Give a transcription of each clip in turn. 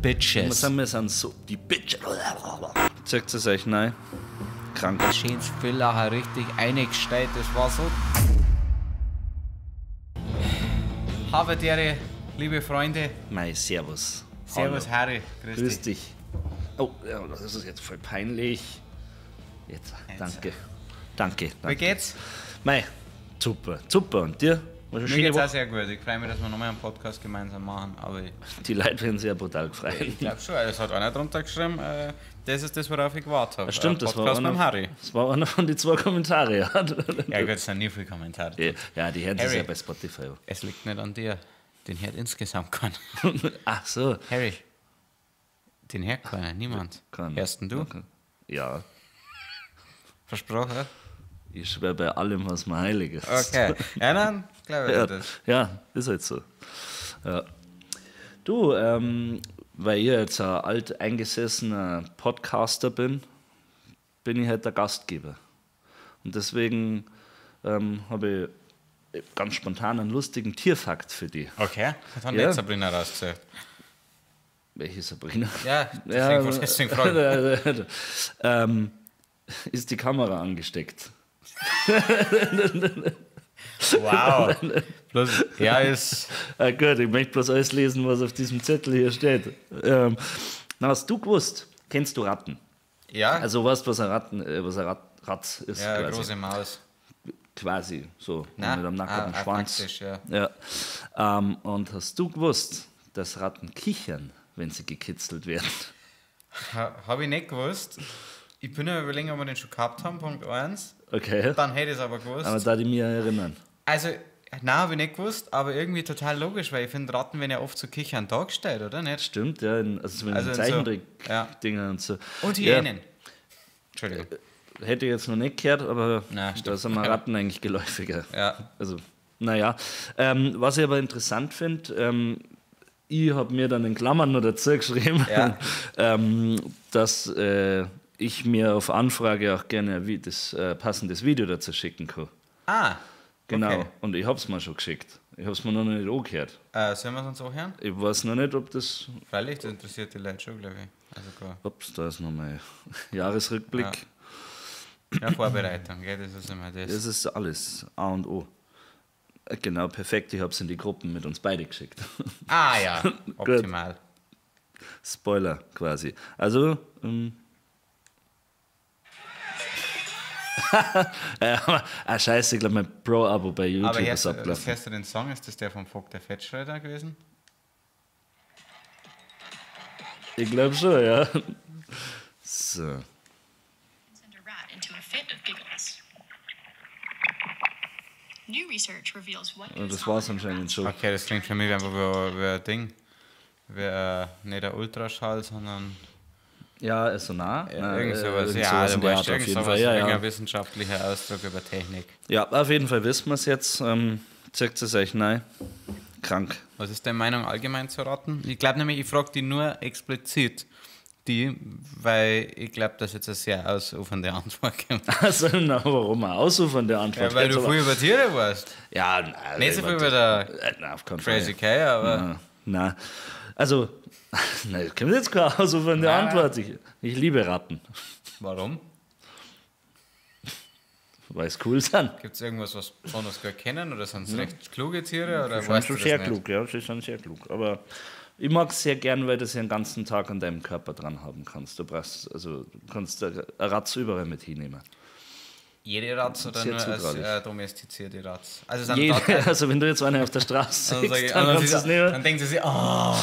Bitches. Sagen, wir sind so die Bitches. Zeigt es euch nein. Krank. Schönes Füller richtig eingestellt. Das war so. Habe Dere, liebe Freunde. Mei, servus. Servus, Hallo. Harry. Grüß, Grüß dich. dich. Oh, ja, das ist jetzt voll peinlich. Jetzt, danke. Danke, Wie danke. geht's? Mei, super, super. Und dir? War schon Mir schöne geht's auch Woche. sehr gut. Ich freue mich, dass wir nochmal einen Podcast gemeinsam machen. Aber ich Die Leute werden sich ja brutal gefreut. glaube schon, es hat einer drunter geschrieben, das ist das, worauf ich gewartet habe. Stimmt, das war, Podcast mit einer, dem Harry. das war einer von den zwei Kommentare. Ja, Ja, gut, es sind nie viele Kommentare. ja, die hören sich Harry. ja bei Spotify an. Es liegt nicht an dir. Den hört insgesamt keiner. Ach so. Harry, den hört keiner, niemand. Keiner. Hörst denn du? Okay. Ja, Versprochen? ich schwör bei allem, was mir heilig ist. Okay. Ja, dann glaube ich Ja, dir das. ja, ist halt so. Ja. Du, weil ich jetzt ein alteingesessener Podcaster bin, bin ich halt der Gastgeber. Und deswegen habe ich ganz spontan einen lustigen Tierfakt für dich. Okay. Das hat Ja. nicht Sabrina rausgesucht. Welche Sabrina? Ja, deswegen frage ich. Ist die Kamera angesteckt? Wow. Bloß, er ist. Ah, gut, ich möchte bloß alles lesen, was auf diesem Zettel hier steht. Na, hast du gewusst? Kennst du Ratten? Ja, Also weißt du, was ein Ratten, was ein Ratz ist? ja, eine quasi. große Maus. Quasi, so. Na, mit einem nackerten Schwanz. Praktisch, ja. Ja. Und hast du gewusst, dass Ratten kichern, wenn sie gekitzelt werden? Habe ich nicht gewusst. Ich bin ja überlegen, ob wir den schon gehabt haben, Punkt 1. Okay. Dann hätte ich es aber gewusst. Aber da die mir erinnern. Also, nein, habe ich nicht gewusst, aber irgendwie total logisch, weil ich finde, Ratten werden ja oft zu kichern dargestellt, oder nicht? Stimmt, ja, in, also zumindest Also in in so- Zeichentrick-Dinger und so. Und Ja, Hyänen. Entschuldigung. hätte ich jetzt noch nicht gehört, aber Na, da stimmt. sind wir Ratten eigentlich geläufiger. Ja. Also, naja. Was ich aber interessant finde, ich habe mir dann in Klammern noch dazu geschrieben, Ja. dass ich mir auf Anfrage auch gerne das passendes Video dazu schicken kann. Ah, Genau. Okay. Und ich habe es mir schon geschickt. Ich habe es mir noch nicht angehört. Sollen wir es uns anhören? Ich weiß noch nicht, ob das. Freilich, das interessiert die Leute schon, glaube ich. Also klar. Ups, da ist noch mein Jahresrückblick. Ja, Vorbereitung, gell, das ist immer das. Das ist alles A und O. Genau, perfekt. Ich habe es in die Gruppen mit uns beide geschickt. Ah ja, optimal. Spoiler quasi. Also, scheiße, ich glaube, mein Pro-Abo bei YouTube Aber ist hörst, abgelaufen. hörst du den Song? Ist das der vom Vogt der Fettschreuder gewesen? Ich glaube schon, ja. So. Send a rat into a fit of giggles. New research reveals what Und goes das war's on in a anscheinend rat's schon. Okay, das klingt für mich einfach wie ein Ding. Wie, nicht ein Ultraschall, sondern Ja, also nah. ja, irgend sowas. irgend Ja, sowas du in der weißt, Art auf irgend jeden sowas, Fall. Ja, irgendein ja. wissenschaftlicher Ausdruck über Technik. Ja, auf jeden Fall wissen wir es jetzt. Zeigt es euch nein. Krank. Was ist deine Meinung allgemein zu Ratten? Ich glaube nämlich, ich frage die nur explizit, die, weil ich glaube, dass jetzt eine sehr ausufernde Antwort kommt. Also, na, warum eine ausufernde Antwort? Ja, weil Jetzt du aber- viel über Tiere weißt. Ja, nein. Nicht so viel über der Nein, auf keinen Crazy Fall. K, aber Nein, nein. Also, nein, das kommt jetzt keine ausufernde Nein, Antwort. Ich liebe Ratten, warum? weil es cool sind. Gibt es irgendwas, was besonders gut kennen oder sind es recht kluge Tiere? Oder Sie sind weißt schon du das sehr nicht? klug, ja, sie sind sehr klug. Aber ich mag es sehr gern, weil du sie den ganzen Tag an deinem Körper dran haben kannst. Du brauchst, also, du kannst eine Ratze überall mit hinnehmen. Jede Ratze oder Sehr nur als zutraulich. domestizierte Ratze? Also sind Jede, da- also wenn du jetzt eine auf der Straße dann, sag ich, siehst, und dann dann, kannst du es sie, nehmen. dann denken sie sich, oh,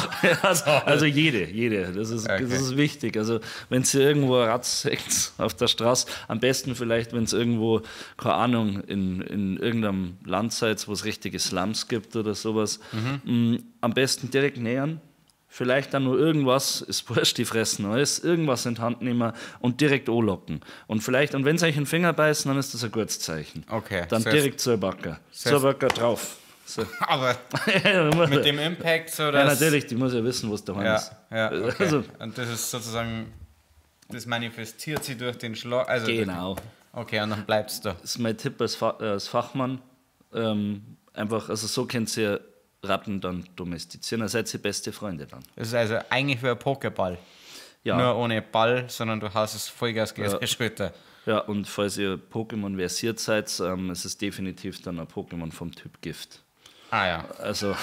Also jede. Das ist, Okay. das ist wichtig. Also wenn sie irgendwo eine Ratze seht auf der Straße, am besten vielleicht, wenn es irgendwo, keine Ahnung, in irgendeinem Land seid, wo es richtige Slums gibt oder sowas, am besten direkt nähern. Vielleicht dann nur irgendwas, ist wurscht, die fressen alles, irgendwas in die Hand nehmen und direkt anlocken. Und vielleicht, und wenn sie euch in den Finger beißen, dann ist das ein gutes Zeichen. Okay. Dann So direkt zur Backer. Zur Backer drauf. So. aber mit dem Impact so, Ja, dass... natürlich, die muss ja wissen, wo es daheim Ja, ist. ja, okay. Also, Und das ist sozusagen, das manifestiert sich durch den Schlag. Also durch genau. den, okay, und dann bleibst du. Das ist mein Tipp als Fachmann. Einfach, also so könnt ihr Ratten dann domestizieren. Ihr seid sie beste Freunde dann. Das ist also eigentlich wie ein Pokéball. Ja. Nur ohne Ball, sondern du haust es Vollgas gegen die Schulter. Ja, und falls ihr Pokémon versiert seid, es ist definitiv dann ein Pokémon vom Typ Gift. Ah ja. Also,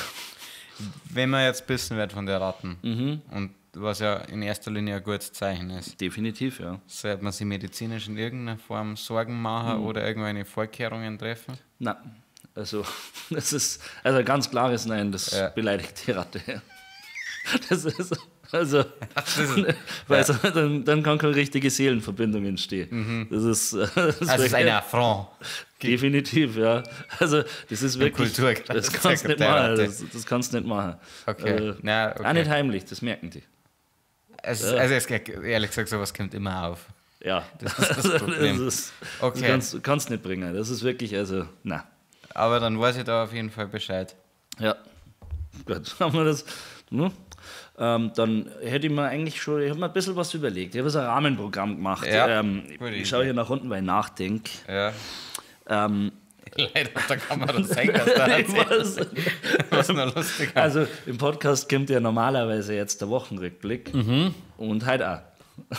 Wenn man jetzt bissen wird von den Ratten, und was ja in erster Linie ein gutes Zeichen ist, definitiv, ja. sollte man sich medizinisch in irgendeiner Form Sorgen machen oder irgendwelche Vorkehrungen treffen? Na, also, das ist also ganz klares Nein, das Ja. beleidigt die Ratte. Das ist, also, Das ist, weil so, dann kann keine richtige Seelenverbindung entstehen. Das ist, das also es ist wirklich- ein Affront. Definitiv, ja. Also, das ist wirklich. Kulturkreis Das kannst du nicht der machen. Ratte. Das kannst du nicht machen. Okay. Na, okay. Auch nicht heimlich, das merken die. Es, Also es, ehrlich gesagt, sowas kommt immer auf. Ja, Das ist das Problem. Das, ist, Okay. das kannst nicht bringen. Das ist wirklich, also, na. Aber dann weiß ich da auf jeden Fall Bescheid. Ja. Gut, haben wir das. Ne? Dann hätte ich mir eigentlich schon, ich habe mir ein bisschen was überlegt. Ich habe so ein Rahmenprogramm gemacht. Ja, gute Ich schaue hier nach unten, weil ich nachdenke. Ja. Leider, da kann man das sehen, dass da Ich weiß. was noch lustig ist. Also im Podcast kommt ja normalerweise jetzt der Wochenrückblick und heute auch.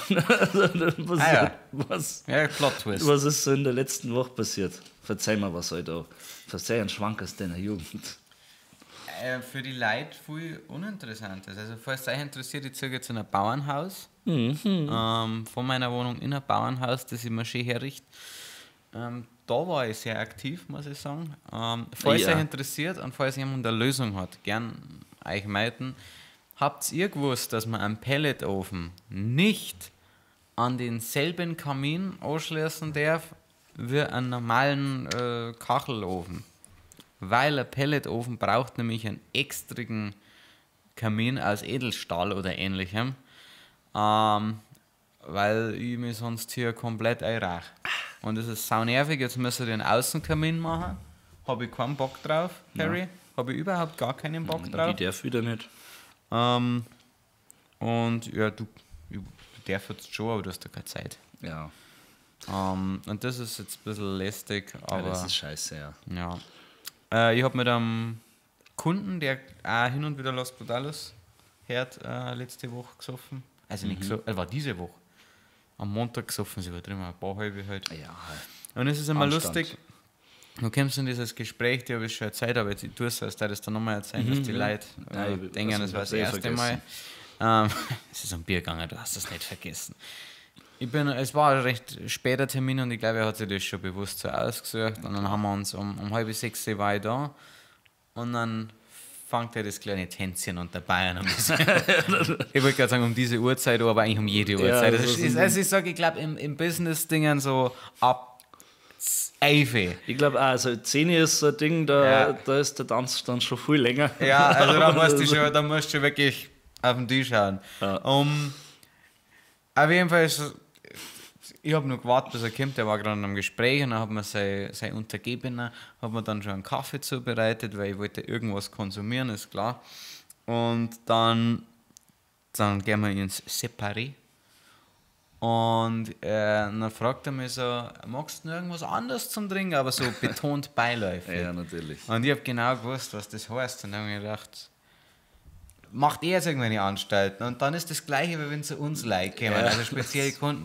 Also, was, Mhm. Ah ja. was, Ja, Plot Twist. was ist so in der letzten Woche passiert? Verzeih mir was heute auch. Verzeih einen Schwank aus deiner Jugend. Für die Leute viel Uninteressantes. Also, falls euch interessiert, ich ziehe jetzt in ein Bauernhaus. Von meiner Wohnung in ein Bauernhaus, das ich mir schön herrichte. Da war ich sehr aktiv, muss ich sagen. Falls Ja. euch interessiert und falls jemand eine Lösung hat, gern euch melden. Habt ihr gewusst, dass man einen Pelletofen nicht an denselben Kamin anschließen darf wie einen normalen Kachelofen? Weil ein Pelletofen braucht nämlich einen extrigen Kamin aus Edelstahl oder ähnlichem, weil ich mich sonst hier komplett einrauche. Und das ist saunervig, jetzt müssen wir den Außenkamin machen. Habe ich keinen Bock drauf, Harry. Habe ich überhaupt gar keinen Bock drauf. Die darf wieder nicht. Und ja, du darfst jetzt schon, aber du hast da keine Zeit. Ja, Und das ist jetzt ein bisschen lästig, aber. ja, das ist scheiße, ja. Ja. Ich habe mit einem Kunden, der auch hin und wieder Los Brutales hört, letzte Woche gesoffen. Also nicht gesoffen, war diese Woche. Am Montag gesoffen, sie war drin, ein paar halbe halt. Ja, Und es ist immer Anstand. lustig, du kommst in dieses Gespräch, die habe ich schon erzählt, aber jetzt, ich tue es, als da das dann nochmal erzählen, dass die Leute Nein, ich- denken, also, das war das ich hab's eh erste Mal. Es ist um Bier gegangen, du hast das nicht vergessen. Es war ein recht später Termin und ich glaube, er hat sich das schon bewusst so ausgesucht. Und dann haben wir uns um 5:30 war ich da und dann fängt er das kleine Tänzchen unter Bayern um diese, ich wollte gerade sagen, um diese Uhrzeit, aber eigentlich um jede Uhrzeit. das Also, ist ist, also ich sage, ich glaube, im Business-Dingen so ab 11. Ich glaube auch, also 10 ist so ein Ding, da, Ja. da ist der Tanz dann schon viel länger. Ja, also da Aber musst du das- schon, da musst du schon wirklich auf den Tisch schauen. Ja. Auf jeden Fall ist, ich habe noch gewartet, bis er kommt, der war gerade in einem Gespräch und dann hat mir sein Untergebener, hat mir dann schon einen Kaffee zubereitet, weil ich wollte irgendwas konsumieren, ist klar. Und dann gehen wir ins Separé. Und dann fragt er mich so, magst du noch irgendwas anderes zum Trinken? Aber so betont beiläufig. Ja, natürlich. Und ich habe genau gewusst, was das heißt. Und dann habe ich mir gedacht, macht er jetzt irgendwelche Anstalten? Und dann ist das Gleiche, wie wenn zu uns Leute kommen, also speziell Kunden.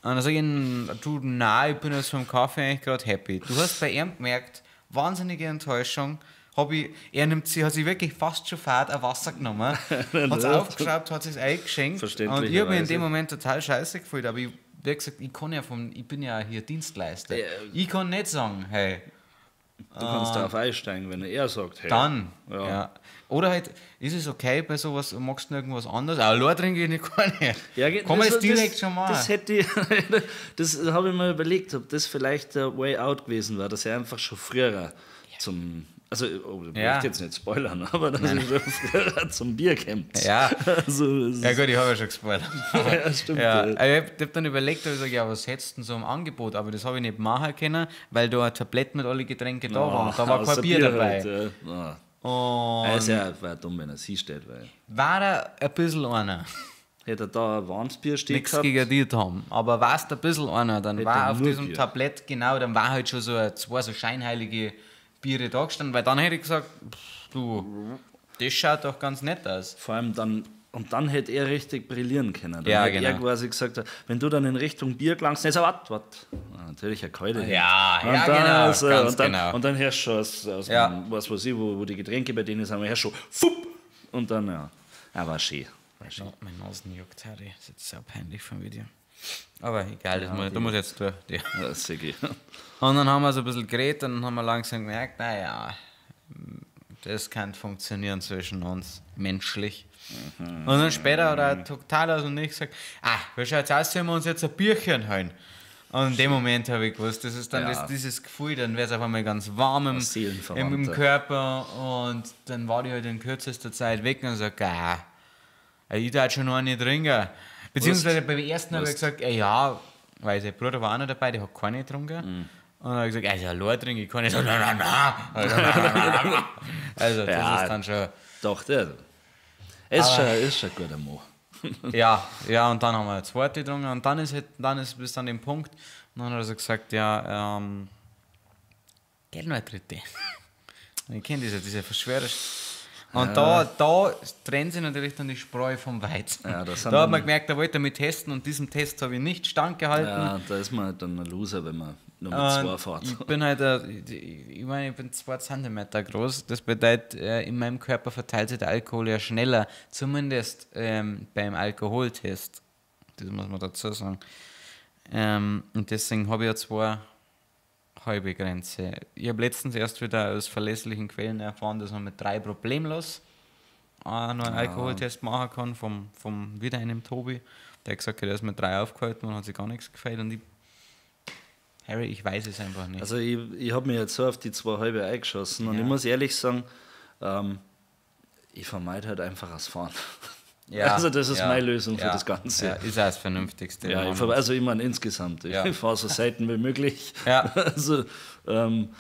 Und dann sage ich ihnen, du, nein, ich bin jetzt vom Kaffee eigentlich gerade happy. Du hast bei ihm gemerkt, wahnsinnige Enttäuschung. Hab ich, er nimmt sie, hat sich wirklich fast schon fad ein Wasser genommen, hat es aufgeschraubt, hat es eingeschenkt. Und ich habe mich in dem Moment total scheiße gefühlt, aber ich, wie gesagt, ich kann ja vom, ich bin ja hier Dienstleister. Ja. Ich kann nicht sagen, hey, Du kannst darauf einsteigen, wenn er sagt, hey. dann. Ja. Ja. Oder halt, ist es okay bei sowas, magst du noch irgendwas anderes? Ah, allein trinke ich nicht gar nicht. Ja, Kann man das direkt schon machen? Das hätte ich, das habe ich mir überlegt, ob das vielleicht der Way Out gewesen war, dass er einfach schon früher zum, also oh, ich Ja. möchte jetzt nicht spoilern, aber dass er schon früher zum Bier kommt. Ja. Also, es Ja gut, ich habe ja schon gespoilert. ja, stimmt. Ja, Ja. also ich hab dann überlegt, hab ich gesagt, ja, was hättest du denn so im Angebot? Aber das habe ich nicht machen können, weil da ein Tablett mit alle Getränke da war. Da war kein Außer Bier, dabei. Halt, ja. Und Ja, ist ja war dumm, wenn er sie steht, weil war er ein bisschen einer. hätte er da ein warmes Bier stehen Nichts gehabt. gegen die haben. Aber warst ein bisschen einer, dann Hätte war er auf nur diesem Bier. Tablett, genau, dann war halt schon so zwei so scheinheilige Biere da gestanden, weil dann hätte ich gesagt, pff, du, das schaut doch ganz nett aus. Vor allem dann, und dann hätte er richtig brillieren können. Dann Ja, hätte er genau. quasi gesagt, wenn du dann in Richtung Bier gelangst, dann ist er, warte, warte. Ah, natürlich ein Kalte. Ja, und ja, dann, genau, Also, ganz und, dann, genau. und dann hörst du schon aus Ja. dem, was weiß ich, wo die Getränke bei denen sind, hörst du schon, fupp, und dann, ja, ja, war schön. War schön. Ja, meine Nase juckt, Harry. Das ist jetzt sau peinlich vom Video. Aber egal, das muss, da muss ich jetzt durch. Ja. Ja, das sehe ich. Und dann haben wir so ein bisschen geredet und dann haben wir langsam gemerkt, naja, das kann funktionieren zwischen uns, menschlich. Und dann später hat er total aus und ich gesagt, ah, wie schaut's aus, sollen wir uns jetzt ein Bierchen holen? Und in dem Moment habe ich gewusst, das ist dann Ja. dieses Gefühl, dann wäre es auf einmal ganz warm im Seelenverwandter. Körper und dann war die halt in kürzester Zeit weg und sagt, ah, ich darf schon noch eine trinken. Beziehungsweise beim ersten habe ich gesagt, ja, weil sein Bruder war auch noch dabei, der hat keine getrunken. Mhm. Und dann habe ich gesagt, also allein trinke ich keine. So, nein, nein, nein. Also, nein, nein, nein. Also das Ja. ist dann schon. Doch, der ist schon ein guter Mann. Ja, ja, und dann haben wir eine zweite getrunken und dann ist halt, dann ist bis an dem Punkt, und dann hat er so gesagt, ja, geht noch eine dritte. Und ich kenne diese Verschwörer. Und da trennt sich natürlich dann die Spreu vom Weizen. Ja, das sind da hat man dann- gemerkt, da wollte er mich testen und diesem Test habe ich nicht standgehalten. Ja, da ist man halt dann ein Loser, wenn man nur mit Und zwei fährt. Ich bin halt, ich meine, ich bin 2 Zentimeter groß. Das bedeutet, in meinem Körper verteilt sich der Alkohol ja schneller. Zumindest beim Alkoholtest. Das muss man dazu sagen. Und deswegen habe ich ja zwei halbe Grenze. Ich habe letztens erst wieder aus verlässlichen Quellen erfahren, dass man mit 3 problemlos noch einen Alkoholtest machen kann, vom wieder einem Tobi. Der hat gesagt, der ist mit 3 aufgehalten und hat sich gar nichts gefällt. Und ich, Harry, ich weiß es einfach nicht. Also ich habe mir jetzt so auf die 2 halbe eingeschossen und Ja. ich muss ehrlich sagen, ich vermeide halt einfach das Fahren. Ja, also das ist ja, meine Lösung für ja, das Ganze. Ja, ist auch das Vernünftigste. Ja, Mann. also ich meine insgesamt, ich Ja. fahre so selten wie möglich. Ja. Also dann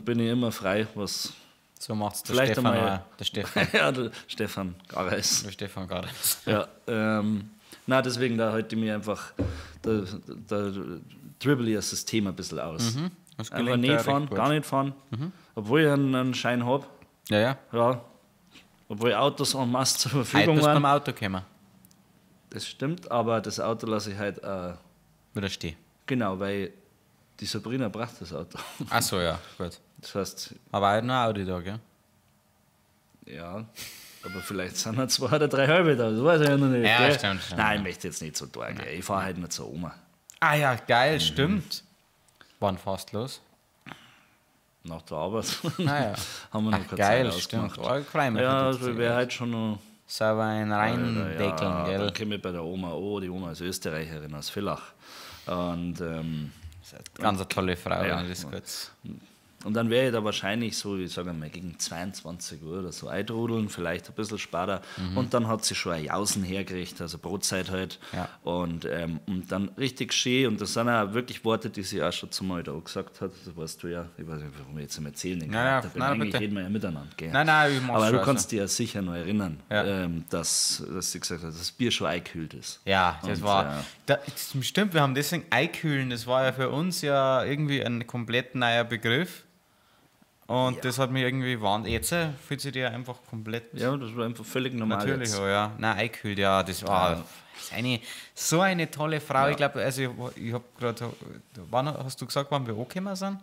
bin ich immer frei, was So macht's der vielleicht Stefan einmal- auch. Der Stefan. ja, der Stefan Gareis. Der Stefan gerade. Ja, na deswegen, da halte ich mich einfach, da dribble ich das System ein bisschen aus. Das Einfach gelingt nicht dir recht fahren, gut. gar nicht fahren, obwohl ich einen Schein habe. Ja, ja. Ja, obwohl Autos en masse zur Heute Verfügung bist du beim waren. Auto gekommen. Das stimmt, aber das Auto lasse ich halt, Wieder stehen. genau, weil die Sabrina braucht das Auto. Ach so, ja, gut. Das heißt, Aber halt noch ein Audi da, gell? ja, aber vielleicht sind noch 2 oder 3 halbe da, das weiß ich ja noch nicht. Ja, gell? stimmt, stimmt, Nein, ja. ich möchte jetzt nicht so teuer, gell? Ich fahre halt nur zur Oma. Ah ja, geil, stimmt. Wann fährst du los? Nach der Arbeit. Naja. Haben wir noch Ach, keine geil, Zeit stimmt. ausgemacht. Oh, ich freu mich Ja, für also dich. wäre halt schon noch. Sauber ein reindeckeln, ja, gell? Dann komme ich bei der Oma an. Die Oma ist Österreicherin aus Villach. Und, Das ist eine ganz eine tolle Frau, Ja. wenn ich das kurz. und dann wäre ich da wahrscheinlich so, ich sage mal, gegen 22 Uhr oder so eintrudeln, vielleicht ein bisschen später. Und dann hat sie schon ein Jausen hergerichtet, also Brotzeit halt. Ja. Und dann richtig schön. Und das sind auch wirklich Worte, die sie auch schon zumal da gesagt hat. Das weißt du ja. Ich weiß nicht, warum ich jetzt einmal erzählen. Den Nein, Charakter bin. nein, Eigentlich bitte. reden wir ja miteinander. Gell? Nein, nein, ich mach's Aber schon, du also. kannst dich ja sicher noch erinnern, Ja. dass sie gesagt hat, dass das Bier schon eingekühlt ist. Ja, das Und, war. ja. Da, das stimmt, wir haben deswegen Eikühlen, das war ja für uns ja irgendwie ein komplett neuer Begriff. Und das hat mich irgendwie wahnsinnig. Jetzt fühlt sich die ja einfach komplett Ja, das war einfach völlig normal. natürlich jetzt. an, ja. Nein, Eikühlt, ja, das war das ist so eine tolle Frau. Ich glaube, also ich habe gerade. Wann hast du gesagt, wann wir angekommen sind?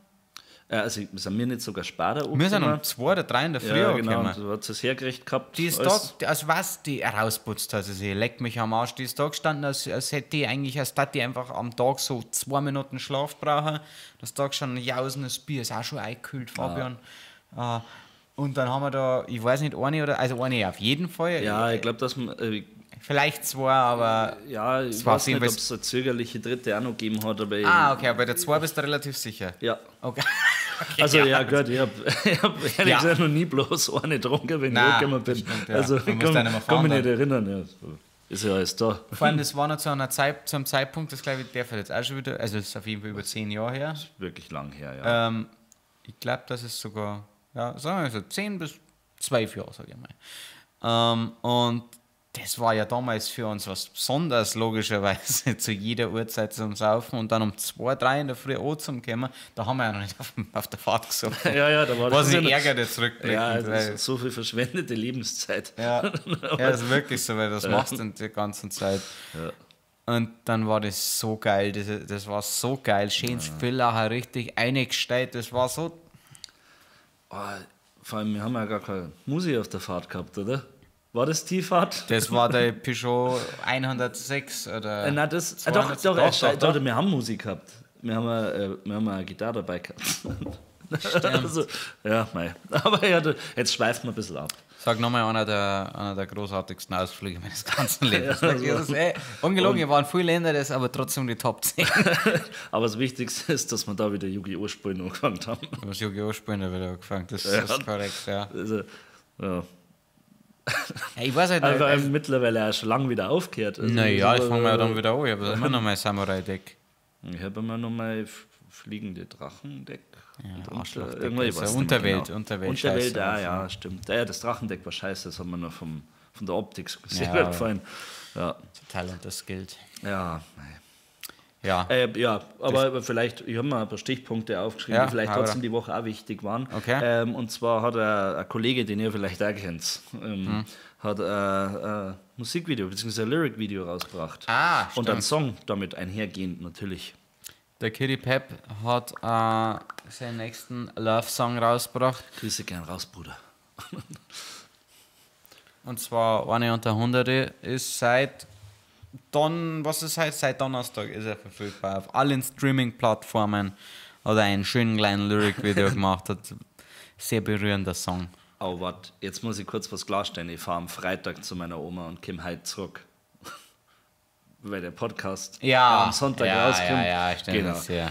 Also sind wir nicht sogar später Wir sind um angekommen? 2 oder 3 in der Früh Ja, genau. angekommen. Du hast es hergerichtet gehabt. Die ist alles. da, als was die rausputzt hat, also sie leckt mich am Arsch, die ist da gestanden, als hätte die eigentlich, als hätte die einfach am Tag so 2 Minuten Schlaf brauchen. Das da gestanden, jausendes Bier, ist auch schon eingekühlt, Fabian. Und dann haben wir da, ich weiß nicht, eine oder, also eine auf jeden Fall. Ja, ich glaube, dass man. Vielleicht zwei, aber. Ja, ich war weiß auf jeden nicht, ob Fall- es eine zögerliche dritte auch noch gegeben hat, aber. Ah, okay, aber bei der zwei bist du relativ sicher. Ja. Okay. Also, ja, gut, ich habe ich hab ehrlich Ja. gesagt noch nie bloß eine getrunken, wenn ich Nein, angekommen bin. das stimmt, ja. Also, Man ich muss da nicht mehr kann fahren mich nicht dann. erinnern. Ja. Ist ja alles da. Vor allem, das war noch zu einer Zeit, zu einem Zeitpunkt, das glaube ich, der fällt jetzt auch schon wieder, also das ist auf jeden Fall über 10 Jahre her. Wirklich lang her, ja. Ich glaube, das ist sogar, ja, sagen wir so 10 bis 12 Jahre, sage ich mal. Und Das war ja damals für uns was besonders, logischerweise, zu jeder Uhrzeit zum Saufen und dann um 2, 3 in der Früh auch zum Kommen. Da haben wir ja noch nicht auf der Fahrt gesoffen. Ja, da war Was das mich ja- ärgert jetzt rückblickend. Ja, das weil, ist so viel verschwendete Lebenszeit. ja, ja, das ist wirklich so, weil das machst du in der ganzen Zeit. Ja. Und dann war das so geil, das war so geil. Schönes Villacher, richtig eingestellt, das war so. Oh, vor allem, wir haben ja gar keine Musik auf der Fahrt gehabt, oder? War das die Fahrt? Das war der Peugeot 106 oder. Nein, das, doch, 200 doch, doch, doch, doch, wir haben Musik gehabt. Wir haben eine Gitarre dabei gehabt. Also, ja, mei. Aber ja, jetzt schweift man ein bisschen ab. Sag nochmal, einer der großartigsten Ausflüge meines ganzen Lebens. Ja, das ist, ey, ungelogen, hier waren viele Länder, das ist aber trotzdem die Top 10. Aber das Wichtigste ist, dass wir da wieder Yu-Gi-Oh! Spielen angefangen haben. Was Yu-Gi-Oh! Spielen da wieder angefangen, das ist korrekt, ja. Also, ja. Ja, ich weiß halt Aber nicht. wir haben mittlerweile auch schon lange wieder aufgehört. Also, Naja, ich das fange war- ja dann wieder an. Ich habe immer noch mein Samurai-Deck. Ich habe immer noch mein fliegende Drachendeck. Ja, Und Arschlochdeck. irgendwo, ich Also weiß nicht mehr Unterwelt, genau. Unterwelt, Unterwelt, Scheiße ah, einfach. ja, stimmt. Ja, das Drachendeck war scheiße, das hat mir noch von der Optik sehr Ja, gut aber- gefallen. Ja, Total unterskillt. ja, mei. Ja. Ja, aber vielleicht, ich habe mal ein paar Stichpunkte aufgeschrieben, Ja, die vielleicht hau trotzdem rein. die Woche auch wichtig waren. Okay. Und zwar hat ein Kollege, den ihr vielleicht auch kennt, hat ein Musikvideo bzw. ein Lyric-Video rausgebracht. Ah, Und einen stimmt. Song damit einhergehend natürlich. Der Kitty Pep hat seinen nächsten Love-Song rausgebracht. Grüße gern raus, Bruder. Und zwar eine unter Hunderte ist seit Don, was ist heute? Seit Donnerstag ist er verfügbar auf allen Streaming-Plattformen. Hat er einen schönen kleinen Lyric-Video gemacht. Hat sehr berührender Song. Oh, warte, jetzt muss ich kurz was klarstellen. Ich fahre am Freitag zu meiner Oma und komme heute zurück. Weil der Podcast Ja, am Sonntag ja, rauskommt. ja, ja, stimmt, Genau. das, ja.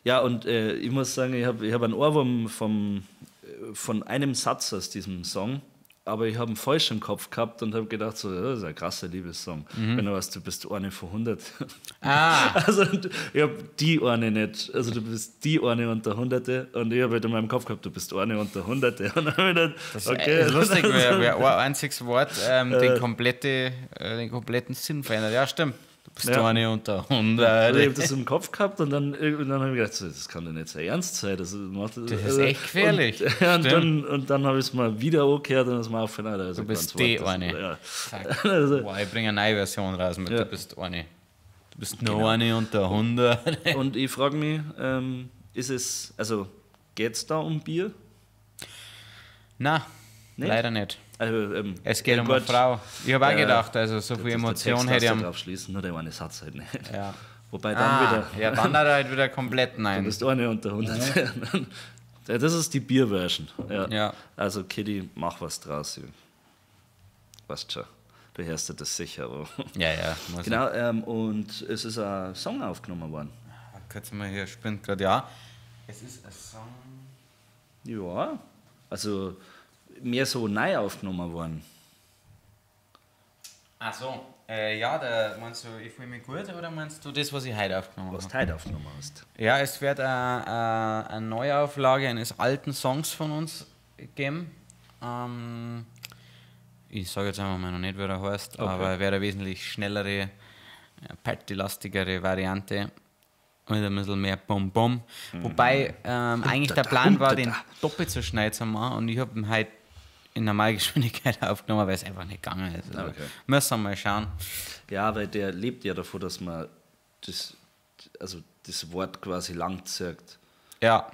Ja, und ich muss sagen, ich habe ich hab einen Ohrwurm von einem Satz aus diesem Song, aber ich habe einen falsch im Kopf gehabt und habe gedacht, so, das ist ein krasser Liebessong. Wenn du weißt, du bist eine von 100. Ah. Also ich habe die eine nicht, also du bist die eine unter Hunderte und ich habe halt in meinem Kopf gehabt, du bist eine unter Hunderte. Und dann hab ich gedacht, Das okay. ist lustig, wer ein einziges Wort den kompletten Sinn verändert. Ja, stimmt. Du bist Ja. eine unter Also ich Hunderte. habe das im Kopf gehabt und dann habe ich gedacht, so, das kann doch nicht so ernst sein. Das, macht, das ist echt gefährlich. Und, ja, Stimmt. und dann habe ich es mal wieder angehört und es mir aufgefallen, Alter, also Du bist ganz die Wort, das- eine. Ja. Zack. Also, Boah, ich bringe eine neue Version raus mit Ja. Du bist eine. Du bist nur eine unter Hunderte. und ich frage mich, ist es, also geht es da um Bier? Na, Nicht? leider nicht. Also, Es geht um eine gut, Frau. Ich habe auch gedacht, also so das viel ist der Emotion Text, hätte ich lässt am. drauf schließen, nur der eine Satz halt nicht. Ja. Wobei dann Ah, wieder, ja, dann hat er halt wieder komplett du nein. bist eine unter 100. Ja, das ist die Bier-Version. Ja. Ja. Also Kitty, mach was draus. Weißt schon, du hörst dir das sicher. Aber. Ja, ja. Muss Genau, und es ist ein Song aufgenommen worden. Ich. Kurz mal hier, spinnt gerade, ja. Es ist ein Song. Ja, also mehr so neu aufgenommen worden. Ach so. Ja, da meinst du, ich fühle mich gut oder meinst du das, was ich heute aufgenommen Was habe? du heute aufgenommen hast. Ja, es wird eine Neuauflage eines alten Songs von uns geben. Ich sage jetzt einfach mal noch nicht, wie er heißt, Okay. aber wäre eine wesentlich schnellere, partylastigere Variante. Mit ein bisschen mehr Bom-Bom. Wobei eigentlich der Plan war, den doppelt so schnell zu machen und ich habe ihn halt in Normalgeschwindigkeit aufgenommen, weil es einfach nicht gegangen ist. Also Okay. Müssen wir mal schauen. Ja, weil der lebt ja davon, dass man das, also das Wort quasi lang zirkt. Ja.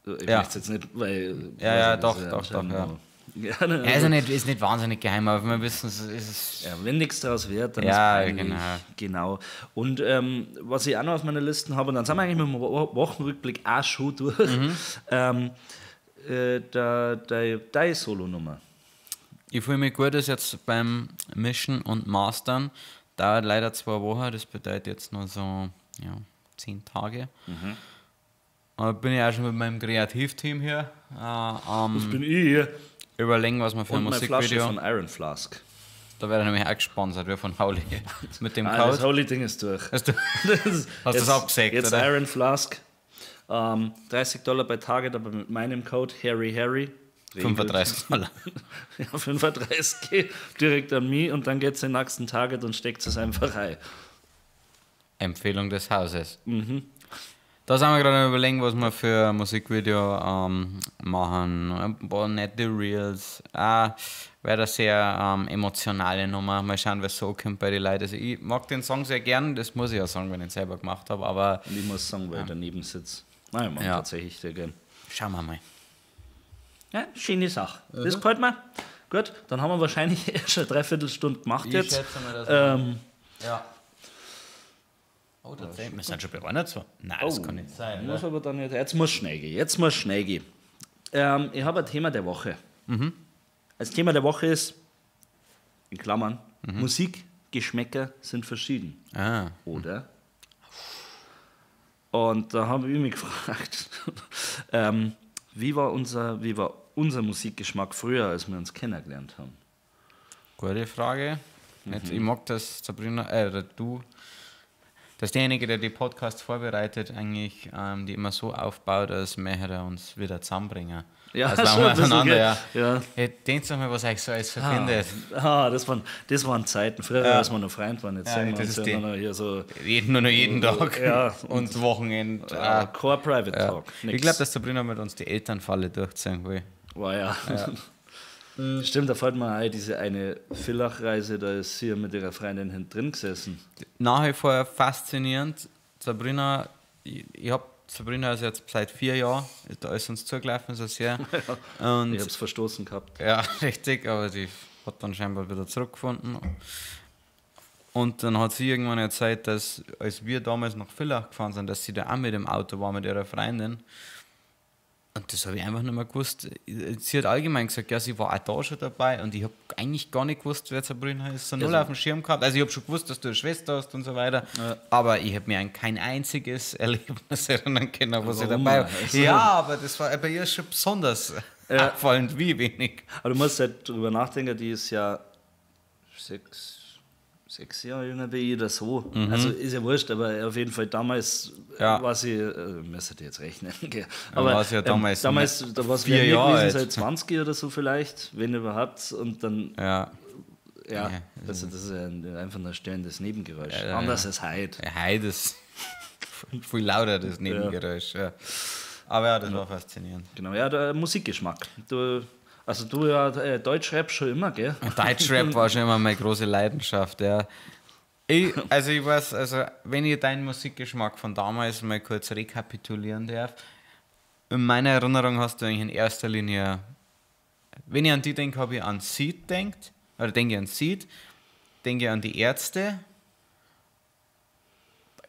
Ich Ja. möchte jetzt nicht, weil. Ja, ja, also, doch, das ist doch, doch, anscheinend ja. noch- Ja, ne, Ja, ist, ja nicht, ist nicht wahnsinnig geheim, aber wir wissen, es ist. Ja, wenn nichts draus wird, dann Ja, ist peinlich. genau. Genau. Und was ich auch noch auf meiner Liste habe, und dann sind wir eigentlich mit dem Wochenrückblick auch schon durch, Mhm. Deine Solo-Nummer. Ich fühle mich gut, ist jetzt beim Mischen und Mastern. Dauert leider 2 Wochen, das bedeutet jetzt nur so ja, 10 Tage. Aber bin ich auch schon mit meinem Kreativteam hier am Das bin ich hier. Überlegen, was wir für ein Und meine Flasche Musikvideo. von Iron Flask. Da werde ich nämlich auch gesponsert, wir von Holy. Mit dem Ah, das Code. Holy-Ding ist durch. Hast du, Das ist- Hast du's jetzt- abgesägt, Jetzt oder? Iron Flask. $30 bei Target, aber mit meinem Code Harry Harry. regelt. $35. Ja, 35 direkt an mich und dann geht es den nächsten Target und steckt es einfach rein. Empfehlung des Hauses. Da sind wir gerade am Überlegen, was wir für ein Musikvideo machen. Ein paar nette Reels. Wäre das sehr emotionale Nummer. Mal schauen, was so kommt bei den Leuten. Also ich mag den Song sehr gern, das muss ich ja sagen, wenn ich ihn selber gemacht habe. Aber und ich muss sagen, weil ich daneben sitze. Nein, ich mag tatsächlich sehr gern. Schauen wir mal. Ja, schöne Sache. Das gefällt mir. Gut, dann haben wir wahrscheinlich schon eine Dreiviertelstunde gemacht Ich jetzt. schätze mal, dass ja. Oh, tatsächlich. Wir sind schon bei 21. Nein, das kann nicht sein. Muss aber dann nicht. Jetzt muss schnell gehen. Jetzt muss schnell gehen. Ich habe ein Thema der Woche. Das Thema der Woche ist, in Klammern, Musikgeschmäcker sind verschieden. Oder? Und da habe ich mich gefragt, wie war unser Musikgeschmack früher, als wir uns kennengelernt haben? Gute Frage. Jetzt, ich mag das, Sabrina, oder du, dass derjenige, der die Podcasts vorbereitet, eigentlich die immer so aufbaut, als möchte er uns wieder zusammenbringen. Ja, also schon ein bisschen, miteinander, gell? ja. Ja. Hey, denkt doch mal, was euch so alles verbindet. Ah, das waren Zeiten. Früher, als wir noch Freund waren, jetzt Ja, sehen wir das uns ist ja die- nur noch hier so. Nur noch jeden Tag. Ja. Und Wochenende. Ja, kein Private Talk. Ich glaube, dass Sabrina mit uns die Elternfalle durchziehen will. War ja. Stimmt, da fällt mir ein, diese eine Villach-Reise, da ist sie ja mit ihrer Freundin hinten drin gesessen. Nach wie vor faszinierend. Sabrina, ich hab Sabrina ist jetzt seit 4 Jahren, da ist uns zugelaufen, so sehr. Und Ich hab's verstoßen gehabt. Ja, richtig, aber die hat dann scheinbar wieder zurückgefunden. Und dann hat sie irgendwann erzählt, dass als wir damals nach Villach gefahren sind, dass sie da auch mit dem Auto war mit ihrer Freundin. Und das habe ich einfach nicht mehr gewusst. Sie hat allgemein gesagt, ja, sie war auch da schon dabei und ich habe eigentlich gar nicht gewusst, wer Sabrina ist. So null auf dem Schirm gehabt. Also ich habe schon gewusst, dass du eine Schwester hast und so weiter. Ja. Aber ich habe mir an kein einziges Erlebnis erinnern können, wo sie Warum? dabei war. Also- Ja, aber das war bei ihr schon besonders auffallend, wie wenig. Aber du musst halt drüber nachdenken, die ist ja 6 Jahre jünger wie ich oder so. Also ist ja wurscht, aber auf jeden Fall damals war sie, müsste ich jetzt rechnen, gell? Aber war sie ja damals damals, da war sie 4 Jahre gewesen, alt. seit 20 oder so vielleicht, wenn überhaupt. Und dann, Ja. ja, Ja, also das ist ja einfach ein störendes Nebengeräusch. Ja, ja, Anders als heute. Ja, heute ist viel lauter, das Nebengeräusch. Ja. Aber ja, das war faszinierend. Genau, ja, der Musikgeschmack. Du, also du ja, Deutschrap schon immer, gell? Deutschrap war schon immer meine große Leidenschaft, ja. Ich weiß, also wenn ich deinen Musikgeschmack von damals mal kurz rekapitulieren darf, in meiner Erinnerung hast du eigentlich in erster Linie, wenn ich an die denke, habe ich an Seeed denkt, oder denke ich an Seeed, denke ich an die Ärzte,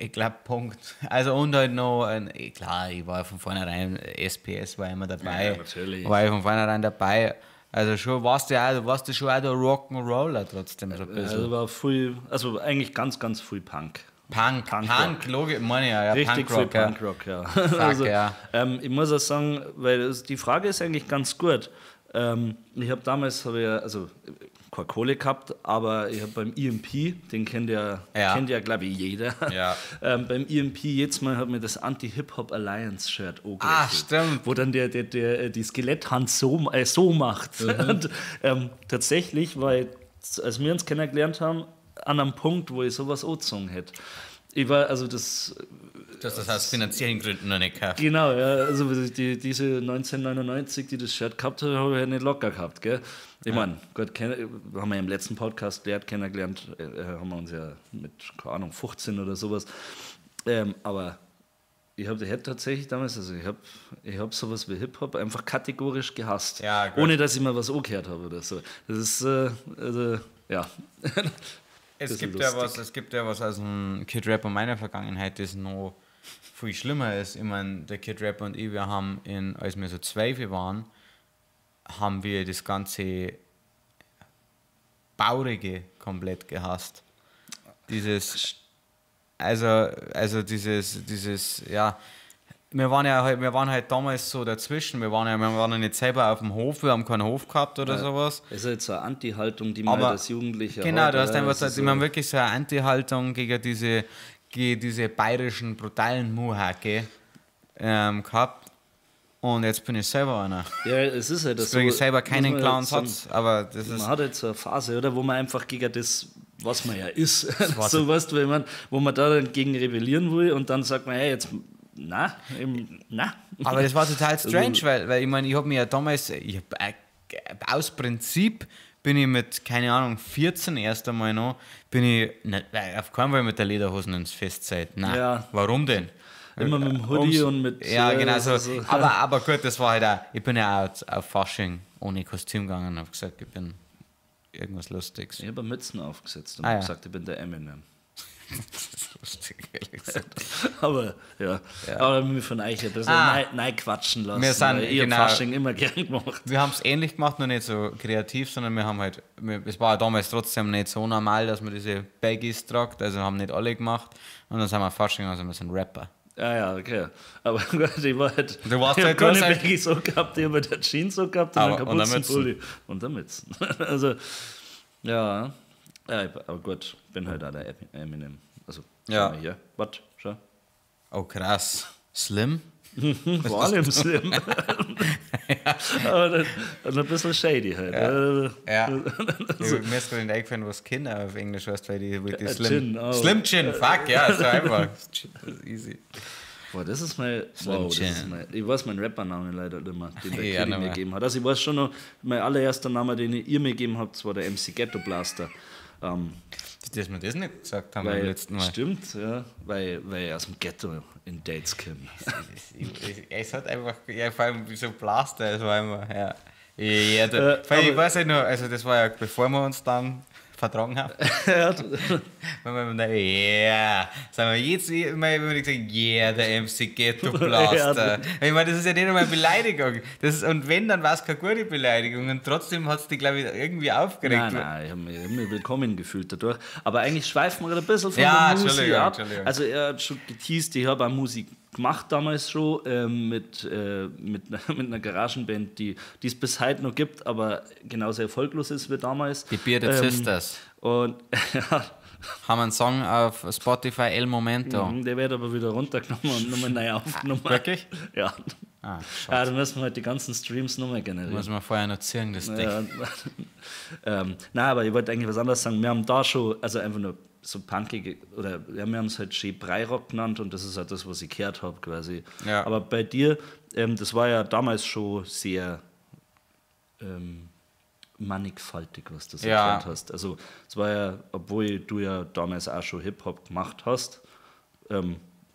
ich glaube, Punkt. Also und halt noch, klar, ich war von vornherein, SPS war immer dabei. Ja, natürlich. War ich von vornherein dabei. Also schon warst du ja, warst du schon auch der Rock'n'Roller trotzdem so ein bisschen. Also war viel, also eigentlich ganz, ganz viel Punk. Punk, Punk Punk, logisch, meine ich ja, ja, Richtig Punkrock, viel ja. Punkrock, ja. Fuck, also, ja. Ich muss auch sagen, weil die Frage ist eigentlich ganz gut. Ich habe damals, hab ich ja, also keine Kohle gehabt, aber ich habe beim EMP, den kennt ja, glaube ich, jeder. Ja. Beim EMP jetzt mal hat mir das Anti-Hip-Hop Alliance Shirt angelegt. Ah, stimmt. Wo dann der die Skeletthand so macht. Mhm. Und tatsächlich war ich, als wir uns kennengelernt haben, an einem Punkt, wo ich sowas angezogen hätte. Ich war, also das. Du hast das aus finanziellen Gründen noch nicht gehabt. Genau, ja, also diese 1999, die das Shirt gehabt hat, habe ich halt nicht locker gehabt, gell? Ich meine, Gott, haben wir ja im letzten Podcast kennengelernt, haben wir uns ja mit, keine Ahnung, 15 oder sowas. Aber ich hätte tatsächlich damals, also ich hab sowas wie Hip-Hop einfach kategorisch gehasst. Ja, gut. Ohne, dass ich mal was angehört habe oder so. Das ist, also, ja. Es gibt ja was aus dem Kid Rap und meiner Vergangenheit, das noch viel schlimmer ist. Ich meine, der Kid Rap und ich, wir haben, als wir so 12 waren, haben wir das ganze Baurige komplett gehasst. Dieses, also dieses, ja, wir waren halt damals so dazwischen, wir waren ja nicht selber auf dem Hof, wir haben keinen Hof gehabt oder sowas. Es ist halt so eine Anti-Haltung, die man halt als Jugendlicher genau, hat. du hast einfach so, so, ich wirklich so eine Anti-Haltung gegen diese bayerischen, brutalen Muhacke gehabt. Und jetzt bin ich selber einer. Ja, es ist halt Jetzt so. kriege ich selber keinen muss man klaren jetzt sagen, Satz, aber das ist. Man hat jetzt so eine Phase, oder, wo man einfach gegen das, was man ja ist, war so weißt du, wenn man, wo man da dann gegen rebellieren will und dann sagt man, hey, jetzt, na, eben, na. Aber das war total strange, weil ich meine, ich habe mir ja damals, ich hab, aus Prinzip bin ich mit, keine Ahnung, 14 erst einmal noch, bin ich ne, auf keinen Fall mit der Lederhosen ins Festzelt. Nein, Ja. warum denn? Immer mit dem Hoodie und mit, Ja, genau so. so. Aber gut, das war halt auch, ich bin ja auch auf Fasching ohne Kostüm gegangen und habe gesagt, ich bin irgendwas Lustiges. Ich habe Mützen aufgesetzt und Ah, hab ja. gesagt, ich bin der Eminem. Das ist lustig, ehrlich gesagt. Aber ja, aber mir von euch ein bisschen nein quatschen lassen. Wir sind- weil ich hab genau. Fasching immer gern gemacht. Wir haben es ähnlich gemacht, nur nicht so kreativ, sondern wir haben halt, es war ja damals trotzdem nicht so normal, dass man diese Baggies tragt, also haben nicht alle gemacht. Und dann sind wir Fasching, also wir sind Rapper. Ja, ja, okay. Aber gut, ich war halt. Du warst ich halt hab keine du hast halt- Baggies so gehabt, ich habe halt eine Jeans so gehabt und Aber- einen und eine Kapuzenpulli. Und eine Mützen. Also, ja. Ja, ich, aber gut, bin halt auch der Eminem. Also, schau Ja. mal hier. Warte, schau. Oh krass. Slim? Vor allem Slim. Aber dann, und ein bisschen shady halt. Ja. Mir ist gerade nicht eingefallen, was Kinder auf Englisch heißt, weil die, weil die Slim. Chin, oh. Slim Chin, fuck, ja, ist so einfach. Chin, das ist easy. Boah, das ist mein, wow, das Chin. ist mein, ich weiß meinen Rappername leider nicht mehr, den der Ja, Kiddy nicht mir mehr. gegeben hat. Also ich weiß schon noch, mein allererster Name, den ihr mir gegeben habt, war der MC Ghetto Blaster. Dass wir das nicht gesagt haben Weil, beim letzten Mal. Stimmt, ja, weil ich aus dem Ghetto in Dates komme. Es hat einfach, ja, vor allem so Blaster, es war immer, ja. Ja, da, vor allem, ich aber- weiß halt noch, also das war ja bevor wir uns dann vertragen haben. Ja, Wenn wir dann, yeah, sagen wir jetzt immer, wenn ich gesagt, yeah, der MC Ghetto Blaster. Ich meine, das ist ja nicht einmal eine Beleidigung. Das ist, und wenn, dann war es keine gute Beleidigung. Und trotzdem hat es dich, glaube ich, irgendwie aufgeregt. Nein, nein, ich habe mich, hab mich willkommen gefühlt dadurch. Aber eigentlich schweifen wir gerade ein bisschen von Ja, der Musik Entschuldigung, ab. Entschuldigung. Also er hat schon geteased, ich habe auch Musik gemacht damals schon mit einer Garagenband, die es bis heute noch gibt, aber genauso erfolglos ist wie damals. Die Bearded Sisters. Und ja, Haben einen Song auf Spotify, El Momento. der wird aber wieder runtergenommen und nochmal neu aufgenommen. Wirklich? Ja. Ah, Ja, dann müssen wir halt die ganzen Streams nochmal generieren. Muss man vorher noch ziehen, das Ding. Ja. Nein, aber ich wollte eigentlich was anderes sagen. Wir haben da schon, also einfach nur so punkige, oder ja, wir haben es halt schön Breirock genannt und das ist halt das, was ich gehört habe quasi. Ja. Aber bei dir, das war ja damals schon sehr mannigfaltig, was du so Ja. gehört hast. Also es war ja, obwohl du ja damals auch schon Hip-Hop gemacht hast,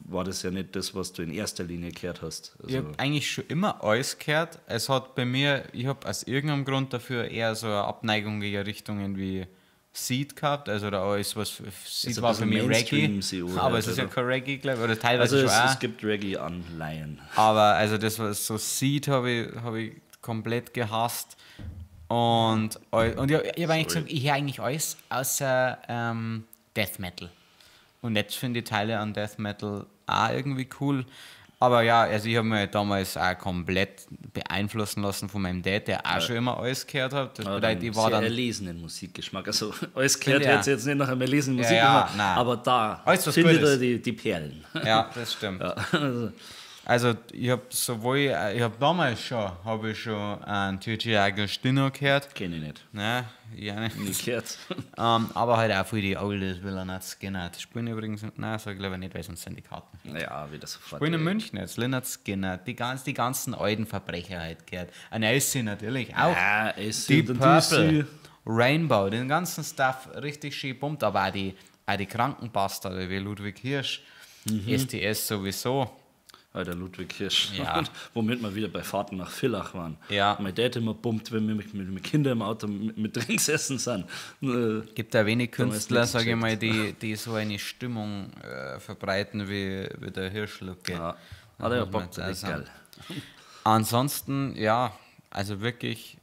war das ja nicht das, was du in erster Linie gehört hast. Also, Ich habe eigentlich schon immer alles gehört. Es hat bei mir, ich habe aus irgendeinem Grund dafür eher so eine Abneigung gegen Richtungen wie Seed gehabt, also oder alles, was Seed Ist ein war für bisschen mich Reggae. Mainstream-CO Aber halt, es ist ja oder? kein Reggae, glaube ich, oder teilweise also schon auch. es gibt Reggae-Anleihen. Aber also das war so Seed habe ich komplett gehasst. Und ich habe eigentlich gesagt, ich höre eigentlich alles außer Death Metal. Und jetzt finde ich Teile an Death Metal auch irgendwie cool. Aber ja, also ich habe mich damals auch komplett beeinflussen lassen von meinem Dad, der auch schon immer alles gehört hat. Das Ja, bedeutet, ich war sehr dann erlesenen Musikgeschmack. Also alles gehört Finde ich jetzt, jetzt nicht nach einem erlesenen Ja, Musikgeschmack, ja, nein. aber da Alles, was findet gut er ist. die Perlen. Ja, das stimmt. Ja, also, Also ich habe sowohl, ich habe damals schon, habe ich schon einen Gigi Agostino gehört. Kenne ich nicht. Ne, ja nicht. Nie gehört. Aber halt auch für die Oldies will er nicht Skinner. Die spielen übrigens, nein, sag ich lieber nicht, weil sonst sind die Karten. Ja, wieder sofort. Spielen in München jetzt, Lynyrd Skynyrd, die ganzen alten Verbrecher halt gehört. Ein LC natürlich auch. Ja, es Deep und Purple, DC. Rainbow, den ganzen Stuff richtig schön pumpt, aber auch die kranken Bastarde wie Ludwig Hirsch, STS sowieso. Alter, Ludwig Hirsch. Ja. Und womit wir wieder bei Fahrten nach Villach waren. Ja. Mein Dad immer pumpt, wenn wir mit Kindern im Auto mit drin gesessen sind. Gibt da wenig Damals Künstler, nichts sage ich mal, die so eine Stimmung verbreiten wie der Hirschlucke. Ja. Das Hat er ja muss man Bock, jetzt auch das ist sagen. geil. Ansonsten, ja, also wirklich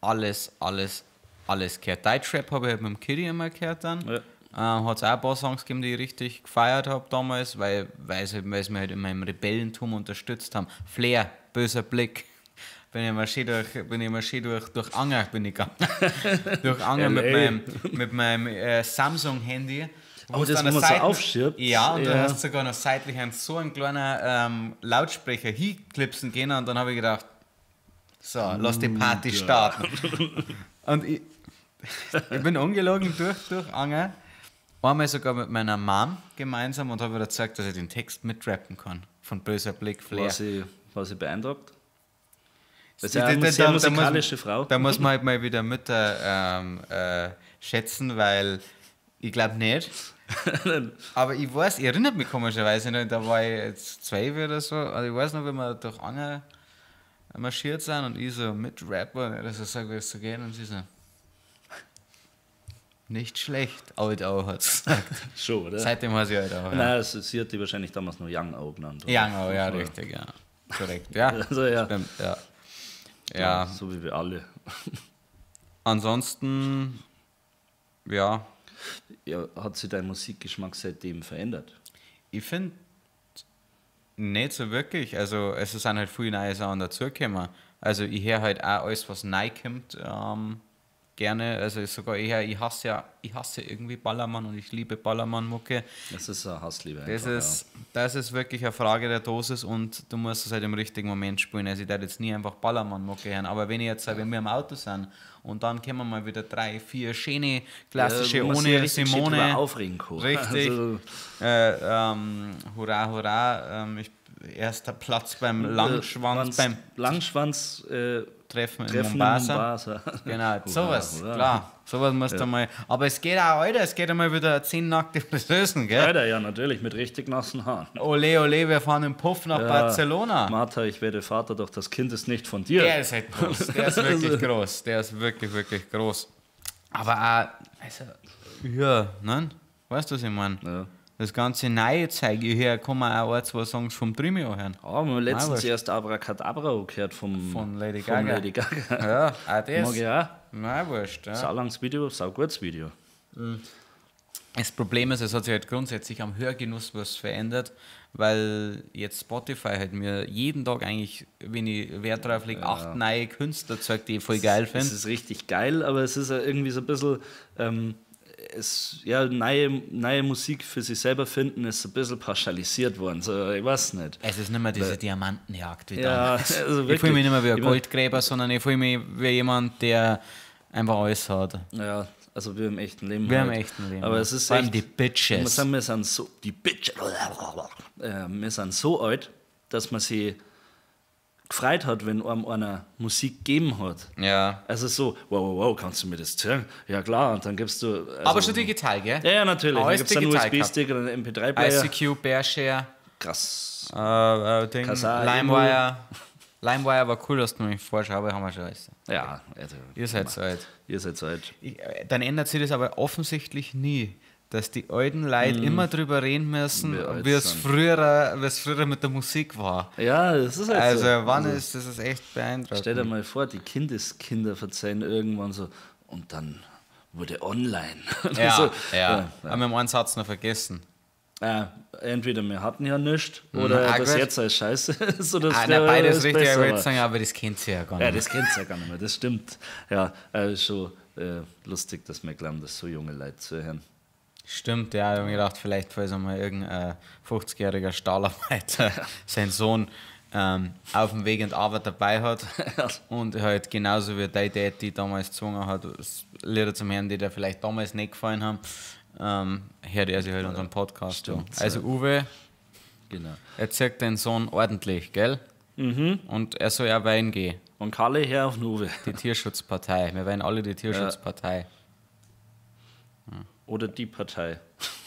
alles, alles, alles gehört. Deutschrap habe ich halt mit dem Kiddy immer gehört dann. Ja. Hat es auch ein paar Songs gegeben, die ich richtig gefeiert habe damals, weil sie mich halt in meinem Rebellentum unterstützt haben. Flair, böser Blick. Bin ich mal schön durch Anger bin ich gegangen. Durch Anger LA. mit meinem Samsung-Handy. Wo Oh, du das, an der wo man so Seite- aufschirbt. Ja, und du Ja. hast sogar noch seitlich einen so einen kleinen Lautsprecher hinklipsen können und dann habe ich gedacht, so, lass die Party starten. Und ich bin ungelogen durch Anger. Einmal sogar mit meiner Mom gemeinsam und habe ihr gezeigt, dass ich den Text mitrappen kann. Von Böser Blick, Flair. War sie beeindruckt? Das ist Da- ja eine da- sehr da- da muss- musikalische Frau. Da muss man halt mal wieder Mütter schätzen, weil ich glaube nicht. Aber ich weiß, ich erinnere mich komischerweise noch, da war ich jetzt 12 oder so, also ich weiß noch, wenn wir durch Anger marschiert sind und ich so mit Rapper und er so sagt, wie es so geht und sie so, nicht schlecht, Alt auch hat gesagt. Schon, oder? Seitdem heiße ich Alt auch. Ja. Nein, sie hat die wahrscheinlich damals noch Young O genannt. oder? Young auch, ja, richtig, ja. Korrekt, ja. Also, ja. Stimmt, ja. Ja, So wie wir alle. ansonsten, ja, Ja, hat sich dein Musikgeschmack seitdem verändert? ich finde nicht so wirklich. Also es sind halt viele neue Sachen dazugekommen. Also ich höre halt auch alles, was neu kommt, gerne. Also sogar eher, ich hasse irgendwie Ballermann und ich liebe Ballermann-Mucke. Das ist eine Hassliebe. Das einfach, ist, das ist wirklich eine Frage der Dosis und du musst es halt im richtigen Moment spielen. Also ich darf jetzt nie einfach Ballermann-Mucke hören, aber wenn ich jetzt, wenn wir im Auto sind und dann kommen mal wieder 3, 4 schöne klassische Ja, wo man sich ohne richtig schön Simone. drüber aufregen kann. Richtig. Also- Hurra, hurra. Erster Platz beim Langschwanz, beim Langschwanz Treffen in Treffen Mombasa. in Mombasa. Genau, Hurra, sowas, hurra. klar. Sowas musst du mal. Aber es geht auch, Alter, es geht einmal wieder 10 nackte Friseusen, gell? Alter, ja, natürlich, mit richtig nassen Haaren. Ole, ole, wir fahren im Puff nach Ja. Barcelona. Martha, ich werde Vater, doch das Kind ist nicht von dir. Der ist halt groß. Der ist wirklich groß. Der ist wirklich, wirklich groß. Aber auch, also, ja, ne? Weißt du, was ich meine? Ja. Das ganze neue Zeug, hier kann man auch ein, zwei Songs vom Trimio hören. Ah, wir haben letztens wurscht. erst Abracadabra gehört Von Lady vom Gaga. Lady Gaga. Ja, auch das. Mag ich auch. Nein, wurscht. Ja. Sau langes Video, sau gutes Video. Das Problem ist, es hat sich halt grundsätzlich am Hörgenuss was verändert, weil jetzt Spotify halt mir jeden Tag eigentlich, wenn ich Wert drauf lege, 8 neue Künstler zeigt, die ich voll geil Es finde. ist richtig geil, aber es ist ja irgendwie so ein bisschen, neue Musik für sich selber finden, ist ein bisschen pauschalisiert worden. So, ich weiß nicht. Es ist nicht mehr diese Diamantenjagd wie Ja, damals. also ich fühle mich wirklich. nicht mehr wie ein Ich mein- Goldgräber, sondern ich fühle mich wie jemand, der einfach alles hat. Ja, also wir im echten Leben. Wir im halt. echten Leben. Aber es ist Vor allem echt, die Bitches. Ich muss sagen, wir sind so, die Bitches. Wir sind so alt, dass man sich gefreut hat, wenn einem einer Musik gegeben hat. Ja. Also so, wow, wow, wow, kannst du mir das zeigen? Ja klar, und dann gibst du... Also, Aber schon digital, gell? Ja, ja, natürlich. Dann Alles gibt es einen digital USB-Stick oder einen MP3-Player. ICQ, Bearshare, Krass. Ding, Kazaa, LimeWire. LimeWire war cool, dass du mich vorschau, aber haben wir schon alles. Ja, also, Ihr seid so alt. ihr seid so alt. Dann ändert sich das aber offensichtlich nie, dass die alten Leute immer drüber reden müssen, Wie alt wie es sind. früher mit der Musik war. Ja, das ist halt Also, so. wann ist das ist echt beeindruckend. Stell dir mal vor, die Kindeskinder verzeihen irgendwann so und dann wurde online. Ja, so, ja. Aber wir haben einen Satz noch vergessen. Entweder wir hatten ja nichts oder Ah, das gut. jetzt als Scheiße ist oder Ah, früher nein, beides ist richtig, besser ich würde war. sagen, aber das kennt sie ja gar Ja, nicht. das kennt ja gar nicht mehr, das stimmt. Ja, ist schon lustig, dass wir glauben, dass so junge Leute zuhören. Stimmt, ja, ich habe mir gedacht, vielleicht, falls einmal irgendein 50-jähriger Stahlarbeiter seinen Sohn auf dem Weg in die Arbeit dabei hat und halt genauso wie dein Dad, die damals gezwungen hat, Lieder zum Hören, die dir vielleicht damals nicht gefallen haben, hört er sich halt unseren Podcast an. Stimmt, Also Uwe, Genau. erzieht den Sohn ordentlich, gell? Mhm. Und er soll ja weinen gehen, Und Kalle her auf den Uwe. die Tierschutzpartei. Wir wählen alle die Tierschutzpartei. Oder die Partei.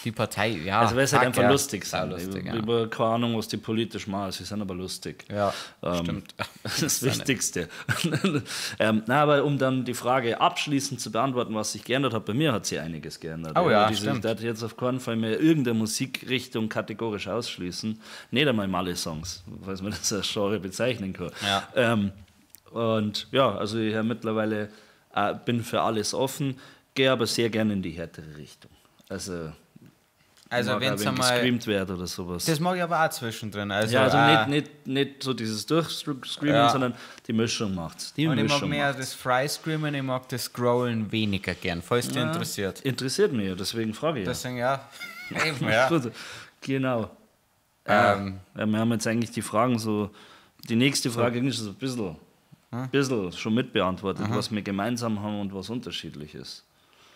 Die Partei, ja. Also, weil es halt fuck, einfach ja. lustig sind. Saulustig, Ich ja. habe keine Ahnung, was die politisch machen, sie sind aber lustig. Ja, stimmt. Das Wichtigste. Na, aber um dann die Frage abschließend zu beantworten, was sich geändert hat, bei mir hat sich einiges geändert. Oh ja, Diese, stimmt. Ich darf jetzt auf keinen Fall mehr irgendeine Musikrichtung kategorisch ausschließen. Nicht einmal Malle-Songs, falls man das als Genre bezeichnen kann. Ja. Und ja, also ich höre mittlerweile, bin für alles offen, gehe aber sehr gerne in die härtere Richtung. Also, Also mag wenn's auch, wenn einmal- gescreamt wird oder sowas. Das mag ich aber auch zwischendrin. Also, ja, also nicht so dieses Durchscreamen, Ja. sondern die Mischung macht's. Die Und ich mag Mischung mehr macht's. das Fry-Screamen, ich mag das Growlen weniger gern, falls dich interessiert. Interessiert mich ja, deswegen frage ich. ja. Deswegen, ja. Eben, ja. Gut, genau. Ja, wir haben jetzt eigentlich die Fragen so. Die nächste Frage ist so ein bisschen schon mitbeantwortet, was wir gemeinsam haben und was unterschiedlich ist.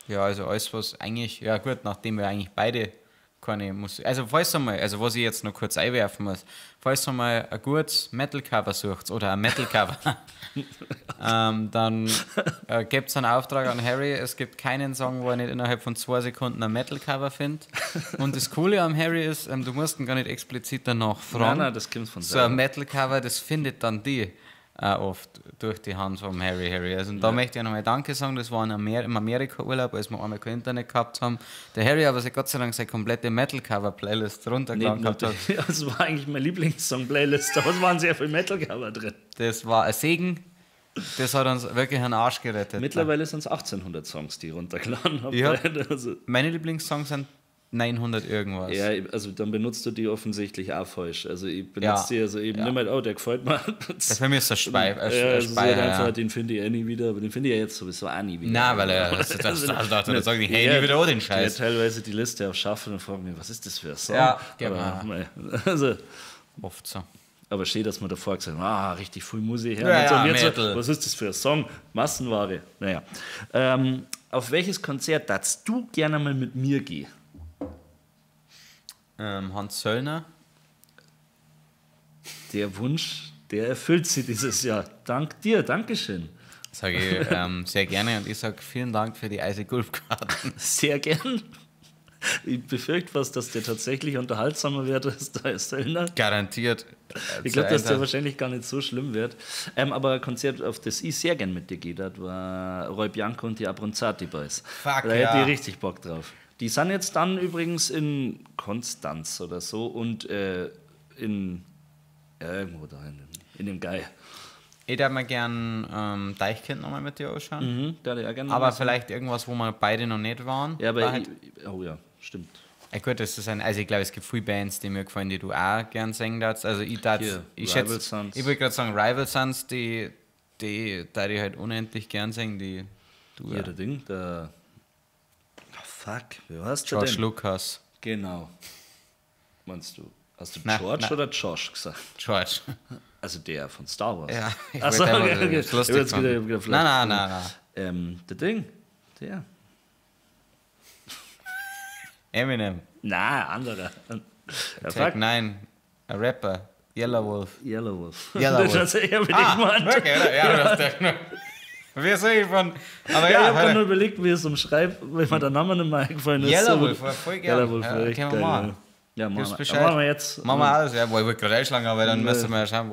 Ja, also alles, was eigentlich, ja gut, nachdem wir eigentlich beide keine Musik. Also, falls einmal, also was ich jetzt noch kurz einwerfen muss, falls ihr mal ein gutes Metal-Cover sucht oder ein Metal-Cover, dann gebt einen Auftrag an Harry. Es gibt keinen Song, wo er nicht innerhalb von 2 Sekunden ein Metal-Cover findet. Und das Coole am Harry ist, du musst ihn gar nicht explizit danach fragen. Nein, nein, das kommt von So ein selber. Metal-Cover, das findet dann die oft durch die Hand vom Harry. Also und da möchte ich nochmal Danke sagen, das war in im Amerika-Urlaub, als wir einmal kein Internet gehabt haben. Der Harry aber sich Gott sei Dank seine komplette Metal-Cover-Playlist runtergeladen Nicht gehabt nur hat. die- Das war eigentlich meine Lieblingssong-Playlist, aber es waren sehr viel Metal-Cover drin. Das war ein Segen, das hat uns wirklich einen Arsch gerettet. Mittlerweile sind es 1800 Songs, die ich runtergeladen habe. Ja. Also, Meine Lieblingssongs sind 900 irgendwas. ja, also dann benutzt du die offensichtlich auch falsch. Also ich benutze Ja. die also eben Ja. nicht mehr, oh, der gefällt mir. Das für mich ist das Spei ja, es ist Speicher, halt einfach, ja. den finde ich eh nie wieder, aber den finde ich ja jetzt sowieso auch nie wieder. Nein, weil er das sagen die, hey, nie wieder auch den Scheiß. Ich teilweise die Liste auf Shuffle und frage mich, was ist das für ein Song? Ja, genau. Aber, mei, also, Oft so. aber schön, dass man davor gesagt hat, ah, richtig viel Musik her. Ja, und so, ja, und jetzt so, Metal. was ist das für ein Song? Massenware. Naja. Auf welches Konzert darfst du gerne mal mit mir gehen? Hans Söllner. Der Wunsch, der erfüllt sich dieses Jahr. Dank dir, Dankeschön. Sage ich sehr gerne und ich sage vielen Dank für die Eise-Gulf-Karten. Sehr gern. Ich befürchte fast, dass der tatsächlich unterhaltsamer wird als der Söllner. Garantiert. Ich glaube, dass der wahrscheinlich gar nicht so schlimm wird. Aber ein Konzert, auf das ich sehr gern mit dir gehe, das war Roy Bianco und die Abronzati Boys. Fuck, da hätte ja. ich richtig Bock drauf. Die sind jetzt dann übrigens in Konstanz oder so und in irgendwo da in dem Geil. Ich darf mir gern Deichkind nochmal mit dir anschauen. Mhm, da hätte ich auch gern Aber noch was. vielleicht irgendwas, wo wir beide noch nicht waren. Ja, aber War halt, oh ja, stimmt. ja, gut, das ist ein, also ich glaube, es gibt viele Bands, die mir gefallen, die du auch gern singen darfst. Also ich darf, Hier, ich Rival schätze, Sons. ich würde gerade sagen, Rival Sons, die da die halt unendlich gern singen, die du Hier, ja. der Ding, der. Ah, fuck, wer heißt der George denn? Lucas. Genau. Meinst du? Hast du Na, George na. oder Josh gesagt? George. Also der von Star Wars. Ja, ich Ach so, wollte okay, einfach okay. das Ich lustig hab jetzt gedacht, ich hab fanden. gedacht, vielleicht- Nein, nein, nein, nein. Der Ding. Der. Eminem. Na, anderer. Ja, Tech fuck. Nine. Ein Rapper. Yellow Wolf. Yellow Wolf. Yellow Wolf. Das ist eher mit Ah, dem gemeint. wirklich, oder? Ja, du hast ja nur. Wie soll ich von. Aber Ja, ja, ich habe halt- nur überlegt, wie es umschreibt, weil mir der Name nicht mehr eingefallen ist. Yellow So- Wolf war voll gern. Yellow Wolf Ja, war echt können wir geil. machen. Ja, ja machen Gibst wir. Bescheid. Ja, machen wir jetzt. Machen wir alles. Ja, boah, ich wollte gerade einschlagen, aber dann müssen wir ja schauen,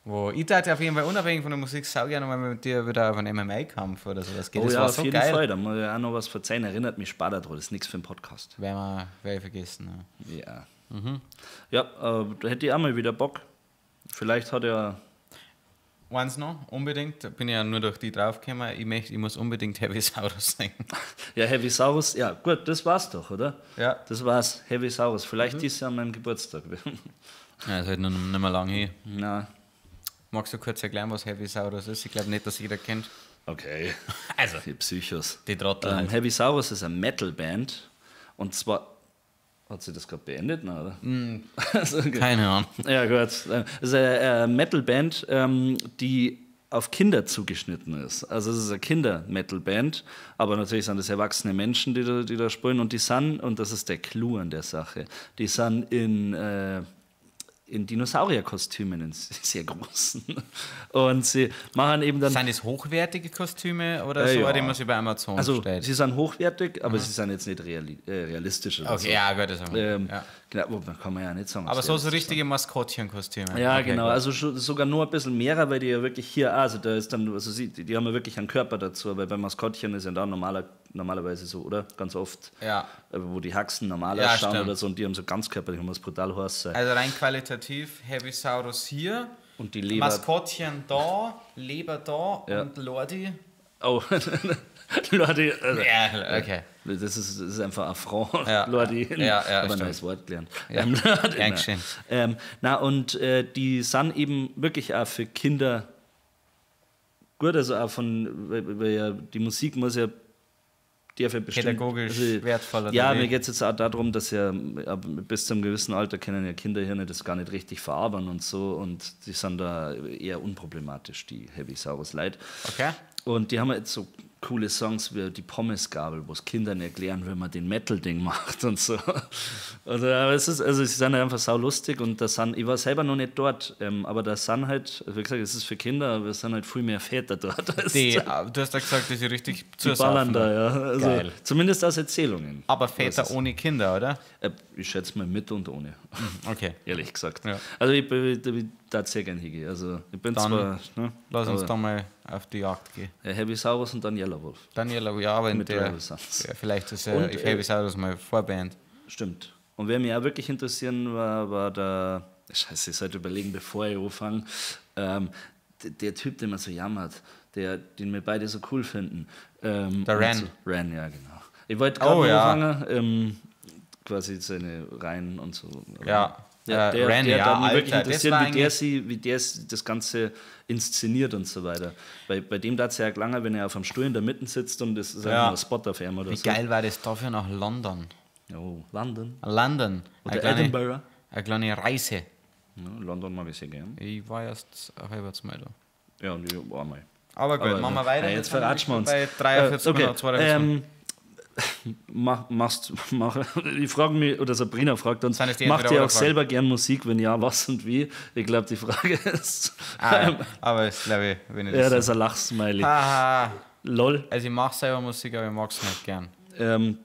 wo. Ich dachte auf jeden Fall unabhängig von der Musik sau gerne mal mit dir wieder auf einen MMA-Kampf oder sowas geht. Oh das ja, war auf so jeden geil. Fall. Da muss ich auch noch was verzeihen. Erinnert mich später dran. Das ist nichts für einen Podcast. Werden wir, werd ich vergessen. Ja. Ja. Mhm. Ja, da hätte ich auch mal wieder Bock. Vielleicht hat er. Eins noch, unbedingt. Da bin ich ja nur durch die draufgekommen. Ich muss unbedingt Heavy Saurus singen. Ja, Heavy Saurus. Ja, gut, das war's doch, oder? Ja. Das war's. Heavy Saurus. Vielleicht dieses Jahr an meinem Geburtstag. Ja, ist halt noch nicht mehr lang hin. Na, Magst du kurz erklären, was Heavy Saurus ist? Ich glaube nicht, dass jeder kennt. okay. Also. Die Psychos. Die Trottel halt. Heavy Saurus ist eine Metal-Band. Und zwar. Hat sie das gerade beendet, na, oder? Also, okay. Keine Ahnung. Ja, gut. Das ist eine Metal-Band, die auf Kinder zugeschnitten ist. Also es ist eine Kinder-Metal-Band, aber natürlich sind das erwachsene Menschen, die da spielen. Und die sind, und das ist der Clou an der Sache, die sind in Dinosaurierkostümen, in sehr großen. Und sie machen eben dann... Sind das hochwertige Kostüme oder so, Ja. die man sich bei Amazon Also bestellt? sie sind hochwertig, aber sie sind jetzt nicht realistisch oder Okay, so. ja, gut, das haben wir. Ja. Genau, wobei, kann man ja nicht sagen. Aber ob's so, so realistisch richtige Maskottchenkostüme. Ja, Okay, genau. gut. Also sogar nur ein bisschen mehrer, weil die ja wirklich hier, also da ist dann, also sie, die haben ja wirklich einen Körper dazu, aber beim Maskottchen ist ja da normalerweise so, oder? Ganz oft. Ja. Wo die Haxen normal Ja, ausschauen stimmt. oder so und die haben so ganzkörperlich, muss brutal heiß sein. Also rein qualitativ, Heavy Saurus hier, Und die Leber. Maskottchen da, Leber da Ja. und Lordi. Oh, Leute, also, Ja, okay. Das ist einfach ein Frau, Ja, Leute, ja, ja, aber ein stimmt. neues Wort gelernt. Ja. Gern geschehen. Na, und die sind eben wirklich auch für Kinder gut, also auch von, weil ja die Musik muss ja darf ja bestimmt, Pädagogisch wertvoll oder Ja, wie? mir geht es jetzt auch darum, dass ja bis zu einem gewissen Alter können ja Kinderhirne das gar nicht richtig verarbeiten und so und die sind da eher unproblematisch, die Heavy Saurus Light. Okay. Und die haben jetzt so coole Songs wie die Pommesgabel, wo es Kindern erklären, wenn man den Metal-Ding macht und so. Also, aber es ist, also sie sind halt einfach saulustig und das sind, ich war selber noch nicht dort, aber da sind halt, wie gesagt, es ist für Kinder, aber es sind halt viel mehr Väter dort. Als Die, du hast ja gesagt, dass sie richtig die ballern zusaufen. da, ja. Also, Geil. Zumindest aus Erzählungen. Aber Väter ohne Kinder, oder? Ich schätze mal mit und ohne, Okay. ehrlich gesagt. Ja. Also ich bin da sehr gern hingehen. Also ich bin Dann zwar. Ne, Lass uns aber- da mal auf die Jagd gehen. Ja, Heavy Saurus und dann Yellow Wolf. Daniela, ja, aber in Mit der, Rebel Sons. ja, vielleicht ist ja Und, ich Heavy Saurus mal Vorband. Stimmt. Und wer mich auch wirklich interessieren war, war der. Scheiße, ich sollte überlegen, bevor ich anfange. Der Typ, den man so jammert, den wir beide so cool finden. Der Und Ren. So, Ren, ja, genau. Ich wollte gerade Oh, ja. anfangen, quasi seine Reihen und so. Aber Ja. Ja, der, Ren, der ja, da mich wirklich Alter, das interessieren, war wie der, eigentlich- sie, wie der das Ganze inszeniert und so weiter. Bei dem darf es ja lange, wenn er auf einem Stuhl in der Mitte sitzt und es ist Ja. einfach nur ein Spot auf ihm oder Wie so. geil war das dafür nach London? Oh, London. London. Oder Eine kleine, Edinburgh. eine kleine Reise. Ja, London mag ich sehr gern. Ich war erst ein halbes Mal da. Ja, und ich auch einmal. Aber gut, Aber, machen wir weiter. Ja, jetzt sind wir verratschen wir uns. Bei 43 okay. Minuten, 42 Minuten. Ich frage mich, oder Sabrina fragt uns, Sind es die macht ihr auch Entweder-oder-Fragen? selber gern Musik? Wenn ja, was und wie? Ich glaube, die Frage ist. Ah, ja. Aber es glaube ich, wenn ich ja, das da ist ein Lachsmiley. Haha. Lol. Also ich mache selber Musik, aber ich mag es nicht gern.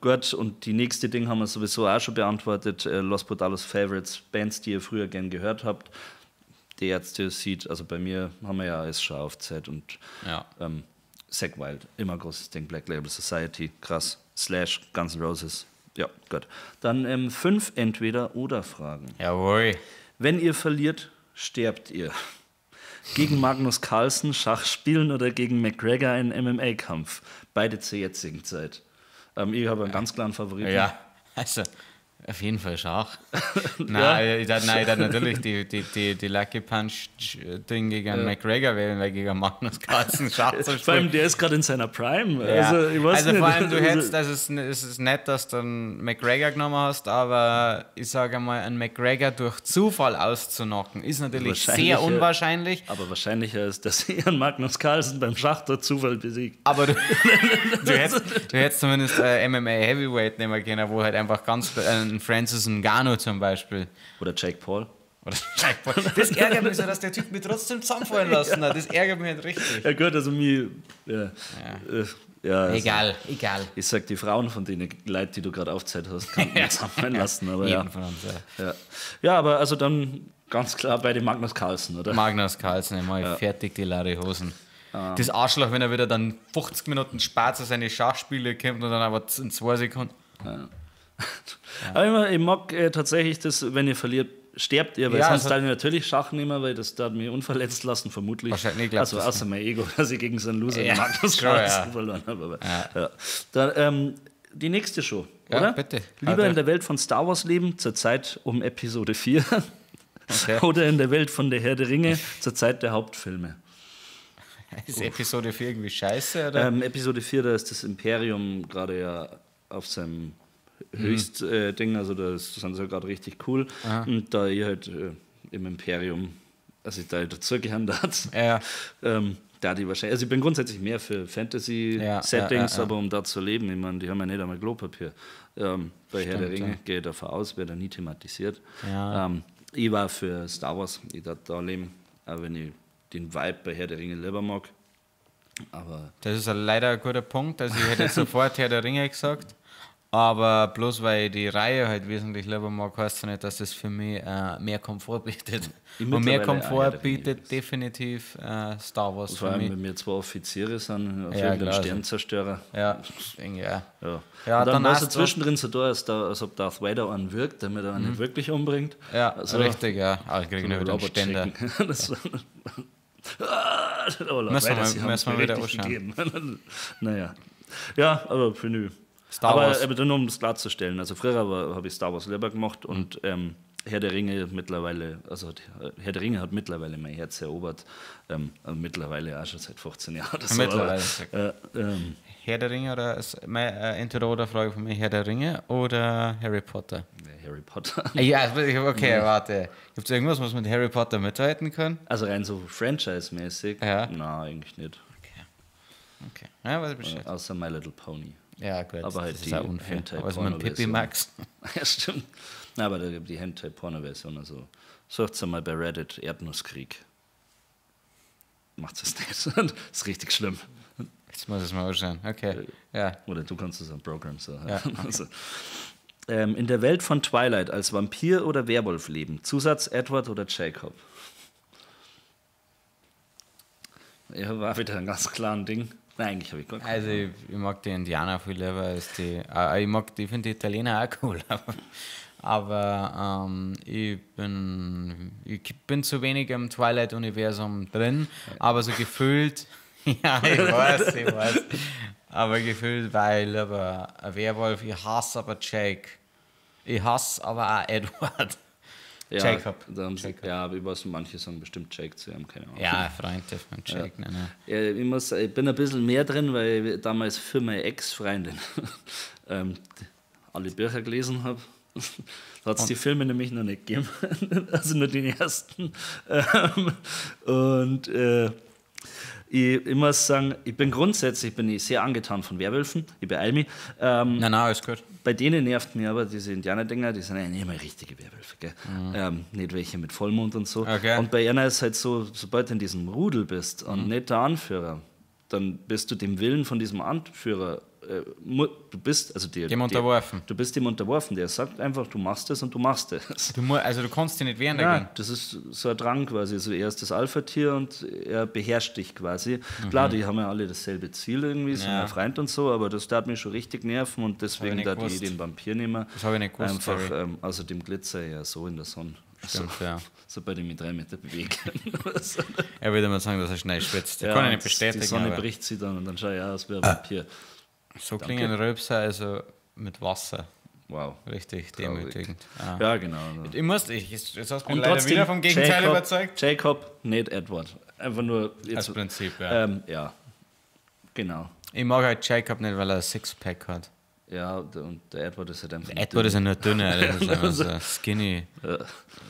Gut, und die nächste Ding haben wir sowieso auch schon beantwortet. Los Brutalos Favorites, Bands, die ihr früher gern gehört habt. Die Ärzte sieht, also bei mir haben wir ja alles schon aufgezählt und Ja. Zakk Wylde, immer großes Ding, Black Label Society, krass, Slash, Guns N' Roses. Ja, gut. Dann 5 Entweder-Oder-Fragen. Jawohl. Wenn ihr verliert, sterbt ihr. Gegen Magnus Carlsen Schach spielen oder gegen McGregor einen MMA-Kampf. Beide zur jetzigen Zeit. Ich habe einen ganz klaren Favoriten. Ja, also auf jeden Fall Schach. Nein, ich darf, nein, ich darf natürlich die Lucky Punch-Ding gegen McGregor wählen, weil gegen Magnus Carlsen Schach zu Vor allem, spielen. der ist gerade in seiner Prime. Ja. Also, ich weiß also nicht. vor allem, du Also, hättest, also es ist nett, dass du einen McGregor genommen hast, aber ich sage mal, einen McGregor durch Zufall auszunocken, ist natürlich sehr Wahrscheinlicher. unwahrscheinlich. Aber wahrscheinlicher ist, dass er einen Magnus Carlsen beim Schach durch Zufall besiegt. Aber du hättest zumindest MMA Heavyweight nehmen können, wo halt einfach ganz ein Francis Ngannou zum Beispiel. Oder Jake Paul. Oder Jack Paul. Das ärgert mich so, dass der Typ mich trotzdem zusammenfallen lassen hat. Das ärgert mich halt richtig. Ja gut, also mir. Ja. Ja, also, Egal, egal. Ich sag, die Frauen von denen Leuten, die du gerade aufgezählt hast, kann man zusammenfallen lassen. Aber ja. Jeden von uns, ja. Ja. Ja, aber also dann ganz klar bei dem Magnus Carlsen, oder? Magnus Carlsen, ich mach fertig die Larry Hosen. Das Arschloch, wenn er wieder dann 50 Minuten spart zu seine Schachspiele kommt und dann aber in 2 Sekunden. Aber ich mag tatsächlich das, wenn ihr verliert, sterbt ihr, weil Ja, sonst also- darf ich natürlich Schach nehmen, weil das darf mich unverletzt lassen, vermutlich. Wahrscheinlich, ich glaub, also das außer mein Ego, dass ich gegen so einen Loser Ja, den Magnus schon, Carlsen ja. verloren habe. Aber, ja. Dann, die nächste Show, Ja, oder? bitte. Lieber Alter. in der Welt von Star Wars leben, zur Zeit um Episode 4. Okay. Oder in der Welt von der Herr der Ringe, zur Zeit der Hauptfilme. Ist Episode 4 irgendwie scheiße, oder? Episode 4, da ist das Imperium gerade ja auf seinem Höchst-Ding, Ding, also das sind sie ja gerade richtig cool. Und da ich halt im Imperium, also ich da dazugehören darf, Ja. da die wahrscheinlich, also ich bin grundsätzlich mehr für Fantasy-Settings, Ja, ja. aber um da zu leben, ich meine, die haben ja nicht einmal Klopapier. Bei Herr der Stimmt, Ringe ja. gehe ich davon aus, wird da nie thematisiert. Ja. Ich war für Star Wars, ich darf da leben, auch wenn ich den Vibe bei Herr der Ringe lieber mag. Aber Das ist ein leider ein guter Punkt. Also ich hätte jetzt sofort Herr der Ringe gesagt. Aber bloß weil ich die Reihe halt wesentlich lieber mag, heißt ja nicht, dass das für mich mehr Komfort bietet. Ich Und mehr mittlerweile auch Herr Komfort der Ringe bietet definitiv Star Wars Vor für allem, mich. wenn wir zwei Offiziere sind, auf Ja, irgendeinem klar, also. Sternzerstörer. Ja, denke ich auch. Ja. Ja, und dann, dann war es hast so du- zwischendrin so da, als ob Darth Vader einen wirkt, damit er einen nicht wirklich umbringt. Ja, Also, richtig, ja. Ah, ich kriege so wieder einen Robot Ständer. Chicken. Das war, oh, Lord Müssen wir Vader, mal- sie haben's müssen wir mir wieder richtig anschauen. gegeben. Naja. Ja, aber finde ich. Star Wars. Aber nur um das klarzustellen, also früher habe ich Star Wars lieber gemacht und Herr der Ringe mittlerweile, also Herr der Ringe hat mittlerweile mein Herz erobert, mittlerweile auch schon seit 15 Jahren oder so. Mittlerweile. Aber, Herr der Ringe oder ist meine Entweder-oder-Frage von mir, Herr der Ringe oder Harry Potter? Harry Potter. Ja, okay, warte. Gibt es irgendwas, was mit Harry Potter mithalten kann? Also rein so Franchise-mäßig? Ja. Nein, eigentlich nicht. Okay. Ja, weiß ich Bescheid. Außer My Little Pony. Ja, gut. Aber halt das die ist auch unfair. Hentai Aber ist mit Pippi Porno-Version. Max. Ja, stimmt. Na, aber da gibt die Hentai-Porno-Version. Also sucht's einmal bei Reddit Erdnusskrieg. Macht's es nicht. Das ist richtig schlimm. Jetzt muss ich es mal anschauen. Okay. Ja. Oder du kannst es am Programm so. Ja, okay. Also, in der Welt von Twilight als Vampir oder Werwolf leben. Zusatz Edward oder Jacob. Ja, war wieder ein ganz klares Ding. Nein, eigentlich habe ich gar keinen. Also ich mag die Indianer viel lieber als die. Ich finde die Italiener auch cool, aber ich bin zu wenig im Twilight-Universum drin, aber so gefühlt, ja, ich weiß, aber gefühlt war ich lieber ein Werwolf, ich hasse aber Jake. Ich hasse aber auch Edward. Ja, Jacob. Da haben sie, Jacob. ja, aber ich weiß, manche sagen bestimmt Jake zu ihm, keine Ahnung. Ja, Freund von Jake, ne, ne. Ja, ich bin ein bisschen mehr drin, weil ich damals für meine Ex-Freundin alle Bücher gelesen habe. Da hat es die Filme nämlich noch nicht gegeben. Also nur den ersten. Ich muss sagen, ich bin grundsätzlich sehr angetan von Werwölfen. Ich beeil mich. Nein, nein, alles gut. Bei denen nervt mir aber diese Indianer-Dinger, die sind ja nicht mal richtige Werwölfe, gell? Nicht welche mit Vollmond und so. Okay. Und bei einer ist halt so, sobald du in diesem Rudel bist und nicht der Anführer, dann bist du dem Willen von diesem Anführer, du bist, also Dem unterworfen. Du bist dem unterworfen. Der sagt einfach, du machst es und du machst es. Also du kannst dich nicht wehren Ja, dagegen. das ist so ein Drang quasi. Also er ist das Alpha-Tier und er beherrscht dich quasi. Klar, die haben ja alle dasselbe Ziel irgendwie, sind Ja. ja Freund und so, aber das tat mich schon richtig nerven und deswegen nicht da die gewusst. den Vampir nehmen. Das hab ich nicht gewusst, Einfach, sorry. außerdem Glitzer ja so in der Sonne. Stimmt, also, ja. Sobald ich mich 3 Meter bewege. Er würde mal sagen, dass er schnell schwitzt. Ja, Kann ich und nicht bestätigen. Die Sonne aber bricht sie dann und dann schau ich aus wie ein Vampir. So klingen Röpser also mit Wasser. Wow. Richtig Traurig. demütigend. Ja. Ja, genau. Ich, jetzt hast du mich leider wieder vom Gegenteil Jacob, überzeugt. Jacob, nicht Edward. Einfach nur jetzt, Als Prinzip, ja. Ja, genau. Ich mag halt Jacob nicht, weil er ein Sixpack hat. Ja, und der Edward ist halt einfach. Edward ist ja nur dünner, das ist einfach so skinny,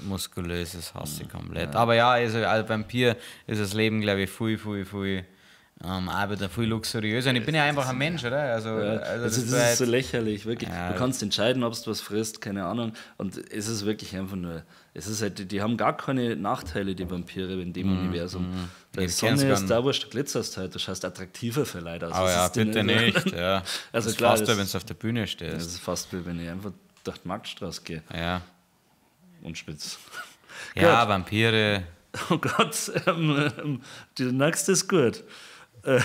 muskulös, das hasse ich komplett. Aber ja, also als Vampir ist das Leben, glaube ich, viel, viel, viel, auch viel luxuriöser. Und ich bin ja einfach ein Mensch, oder? Also, Ja, also also das wär ist so jetzt- lächerlich, wirklich. Ja. Du kannst entscheiden, ob du was frisst, keine Ahnung. Und es ist wirklich einfach nur, es ist halt, die haben gar keine Nachteile, die Vampire in dem Universum. Die Die kennen's Sonne gar ist nicht. da wurscht, du glitzerst halt, du schaust attraktiver für Leute aus. Aber Das ja, ist denen- bitte nicht. Ja. Also das ist klar, fast, das- wenn du auf der Bühne stehst. Das ist fast wie wenn ich einfach durch die Marktstraße gehe Ja, und spitz. ja, Vampire. Oh Gott, die nächste ist gut.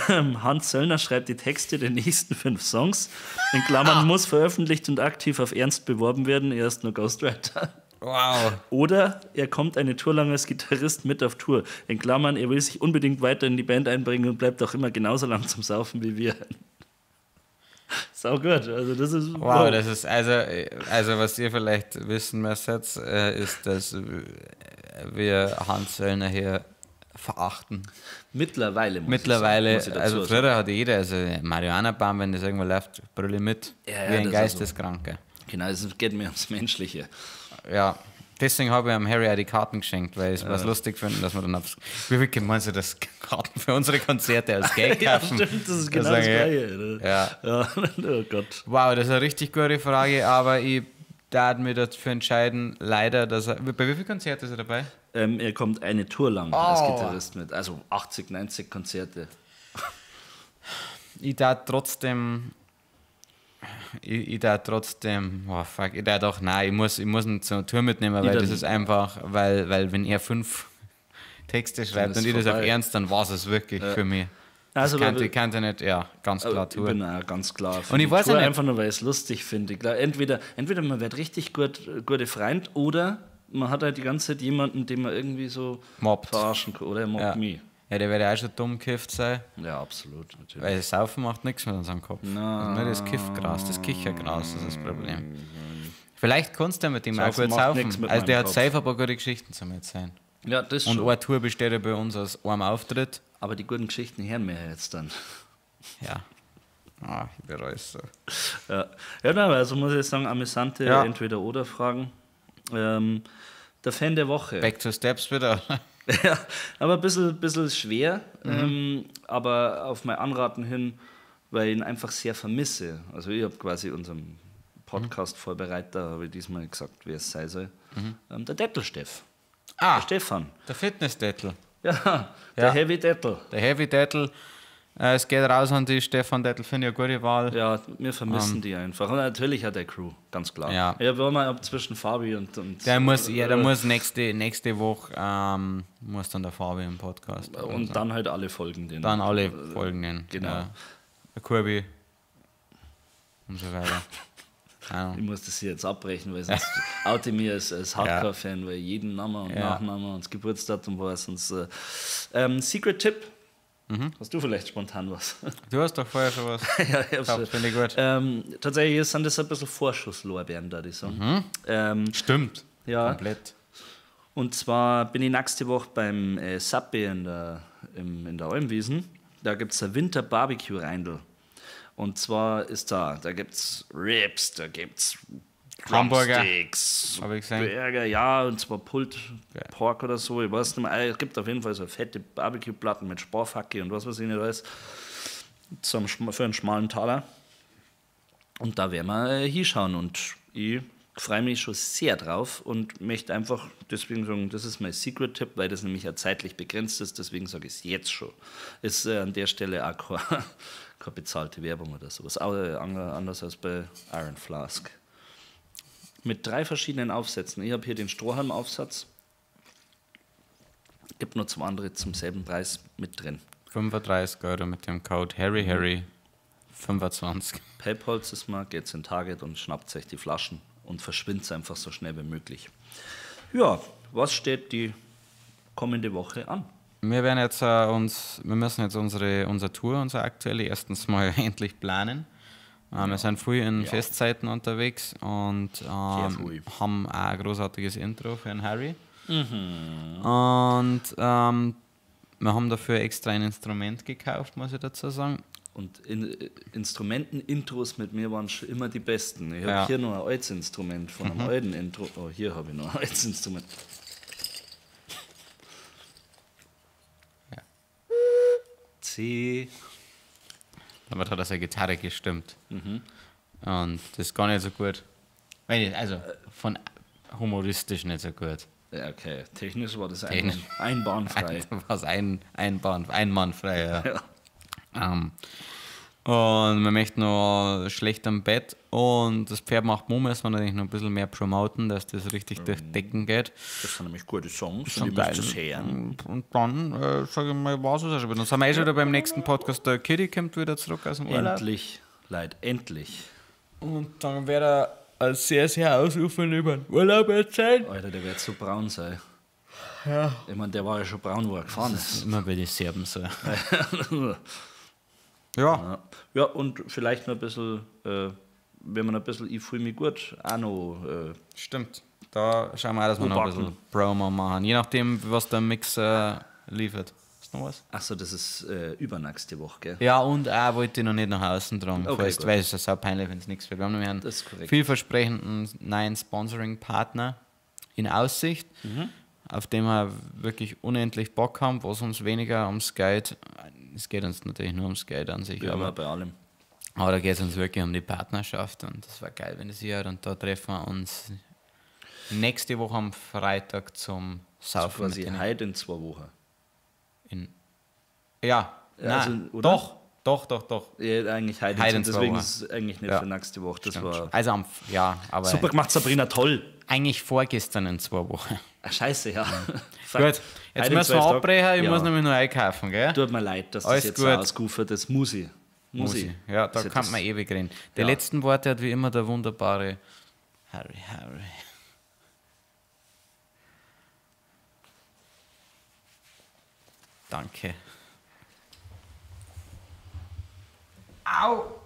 Hans Söllner schreibt die Texte der nächsten 5 Songs. In Klammern muss veröffentlicht und aktiv auf Ernst beworben werden. Er ist nur Ghostwriter. Wow. Oder er kommt eine Tour lang als Gitarrist mit auf Tour. In Klammern, er will sich unbedingt weiter in die Band einbringen und bleibt auch immer genauso lang zum Saufen wie wir. Sau gut. Also das ist Wow, das ist also was ihr vielleicht wissen müsst jetzt, ist, dass wir Hans Söllner hier verachten. mittlerweile. Muss Mittlerweile, ich sagen, muss ich dazu also sagen. früher hat jeder, also Marihuana-Baum, wenn das irgendwo läuft, brülle mit, Ja, ja, wie ein das ist Geisteskranker. Genau, es geht mir ums Menschliche. Ja, deswegen habe ich am Harry auch die Karten geschenkt, weil ich es was lustig finde, dass man dann aufs. Wie viel meinst du, dass Karten für unsere Konzerte als Geld Ja, kaufen? stimmt, das ist genau sag das ich, Gleiche. oder? Ja. Ja, oh Gott. Wow, das ist eine richtig gute Frage, aber ich darf mir dafür entscheiden, leider, dass er. Bei wie vielen Konzerten ist er dabei? Er kommt eine Tour lang als Oh. Gitarrist mit, also 80, 90 Konzerte. Ich darf trotzdem. Ich darf trotzdem. Oh fuck, ich darf doch, nein, ich muss ihn zur Tour mitnehmen, weil dann- das ist einfach, weil wenn er 5 Texte schreibt ist und ich das auf vorbei. Ernst, dann war es wirklich für mich. Also, Das aber- kann ich nicht, ja, ganz klar Ich Tour. bin auch ganz klar. für Und ich die weiß Tour, ja nicht- einfach nur, weil ich es lustig finde. Ich glaub, entweder man wird richtig gute Freund oder man hat halt die ganze Zeit jemanden, den man irgendwie so Mobbt. verarschen kann. Oder er mobbt Ja. mich. Ja, der wird ja auch schon dumm gekifft sein. Ja, absolut, natürlich. Weil Saufen macht nichts mit unserem Kopf. Na. Also nur das Kiffgras, das Kichergras ist das Problem. Vielleicht kannst du ja mit dem auch Saufen gut macht saufen. nix mit Also der meinem hat Kopf. safe ein paar gute Geschichten zum Erzählen. Ja, das Und schon. eine Tour besteht ja bei uns aus einem Auftritt. Aber die guten Geschichten hören wir ja jetzt dann. Ja. Ah, ich bereue es so. Ja, ja nein, also muss ich sagen, amüsante Ja. Entweder-Oder-Fragen. Der Fan der Woche. Back to Steps wieder. Ja, aber ein bisschen schwer, aber auf mein Anraten hin, weil ich ihn einfach sehr vermisse. Also ich habe quasi unserem Podcast-Vorbereiter, habe ich diesmal gesagt, wer es sein soll. Der Dettel-Steff. Ah, Der Stefan. der Fitness-Dettel. Ja, der Ja. Heavy Dettel. Der Heavy Dettel. Es geht raus an die Stefan Dettel, finde ich eine gute Wahl. Ja, wir vermissen die einfach. Und natürlich hat der Crew, ganz klar. Ja. Ja, wir mal ab zwischen Fabi und. Der muss, ja, der muss nächste Woche muss dann der Fabi im Podcast. Und dann halt alle Folgen. Den Dann alle Folgen nennen. genau. Ja. Der Kurbi. Und so weiter. Keine Ahnung. Ich muss das hier jetzt abbrechen, weil sonst oute ich mich als Hardcore-Fan, weil jeden Namen und Ja. Nachname und das Geburtsdatum weiß. Sonst, Secret Tipp. Hast du vielleicht spontan was? Du hast doch vorher schon was. Ja, ich hab's Top, schon. finde ich gut. Tatsächlich sind das ein bisschen Vorschusslorbeeren, da die sagen. Stimmt. Ja. Komplett. Und zwar bin ich nächste Woche beim Sappe in der, in der Almwiesen. Da gibt es ein Winter-Barbecue-Reindl. Und zwar ist da gibt es Ribs, da gibt es Hamburger. Drumsticks, Hab ich gesehen. Burger, ja, und zwar Pulled Geil. Pork oder so, ich weiß nicht mehr. Es gibt auf jeden Fall so fette Barbecue-Platten mit Sparfacke und was weiß ich nicht alles. Für einen schmalen Taler. Und da werden wir hinschauen und ich freue mich schon sehr drauf und möchte einfach deswegen sagen, das ist mein Secret-Tipp, weil das nämlich ja zeitlich begrenzt ist, deswegen sage ich es jetzt schon. Ist an der Stelle auch keine bezahlte Werbung oder sowas. Auch, anders als bei Iron Flask. Mit 3 verschiedenen Aufsätzen. Ich habe hier den Strohhalm-Aufsatz. Gibt nur 2 andere zum selben Preis mit drin. 35 Euro mit dem Code HarryHarry 25. PayPal ist mal, geht's in Target und schnappt sich die Flaschen und verschwindet einfach so schnell wie möglich. Ja, was steht die kommende Woche an? Wir werden jetzt, wir müssen jetzt unsere Tour, unsere aktuelle, erstens mal endlich planen. Wir sind früh in Festzeiten unterwegs und früh. haben auch ein großartiges Intro für den Harry. Und wir haben dafür extra ein Instrument gekauft, muss ich dazu sagen. Und Instrumenten-Intros mit mir waren schon immer die besten. Ich habe Ja. hier noch ein altes Instrument von einem alten Intro. Oh, hier habe ich noch ein altes Instrument. Ja. C. Damit hat er seine Gitarre gestimmt. Und das ist gar nicht so gut. Also von humoristisch nicht so gut. Ja, okay. Technisch war das Technisch. einbahnfrei. Was einbahnfrei, ja. Ja. Und man möchte noch schlecht am Bett und das Pferd macht Mumm, müssen wir natürlich noch ein bisschen mehr promoten, dass das richtig durch die Decken geht. Das sind nämlich gute Songs Schon und die geil. müsst ihr hören. Und dann, sage ich mal, war es auch schon wieder. Dann sind wir eh schon wieder beim nächsten Podcast. Der Kitty kommt wieder zurück aus dem Urlaub. Endlich, Leute, endlich. Und dann wird er sehr, sehr ausufernd über den Urlaub erzählen. Alter, der wird so braun sein. Ja. Ich meine, der war ja schon braun, wo er gefahren ist. Immer bei den Serben so. Ja. Ja, und vielleicht noch ein bisschen, wenn man ein bisschen Ich fühle mich gut, auch noch. Stimmt. Da schauen wir auch, dass wir noch ein bisschen Promo machen. Je nachdem, was der Mix liefert. Ist noch was? Achso, das ist übernächste Woche, gell? Ja, und auch wollte ich noch nicht nach außen tragen. Okay, falls, gut. weil es ist ja sau peinlich, wenn es nichts wird. Wir haben nämlich einen Das ist korrekt. vielversprechenden neuen Sponsoring-Partner in Aussicht, auf den wir wirklich unendlich Bock haben, was uns weniger ums Geld, es geht uns natürlich nur ums Geld an sich, Ja, aber aber bei allem. Aber da geht es uns wirklich um die Partnerschaft und das war geil, wenn das hier hat. Und da treffen wir uns nächste Woche am Freitag zum Saufen. Quasi mit denen. heute in 2 Wochen. Ja, Ja, nein, also, oder? Doch. Ja, eigentlich heute, Heute in zwei deswegen Wochen. ist es eigentlich nicht Ja. für nächste Woche. Das Stimmt war schon. Also am, ja, aber super gemacht, Sabrina, toll. eigentlich vorgestern in 2 Wochen. Ach, scheiße, ja. Fuck. Gut, jetzt Heute in müssen wir 12 Tagen. abbrechen, ich Ja. muss nämlich noch einkaufen, gell? Tut mir leid, dass das Alles jetzt gut. so ausgeufert ist. Muss ich. Muss ich. Ja, da Ist ja kann das- man ewig reden. Die Ja. letzten Worte hat wie immer der wunderbare Harry Harry. Danke. Au!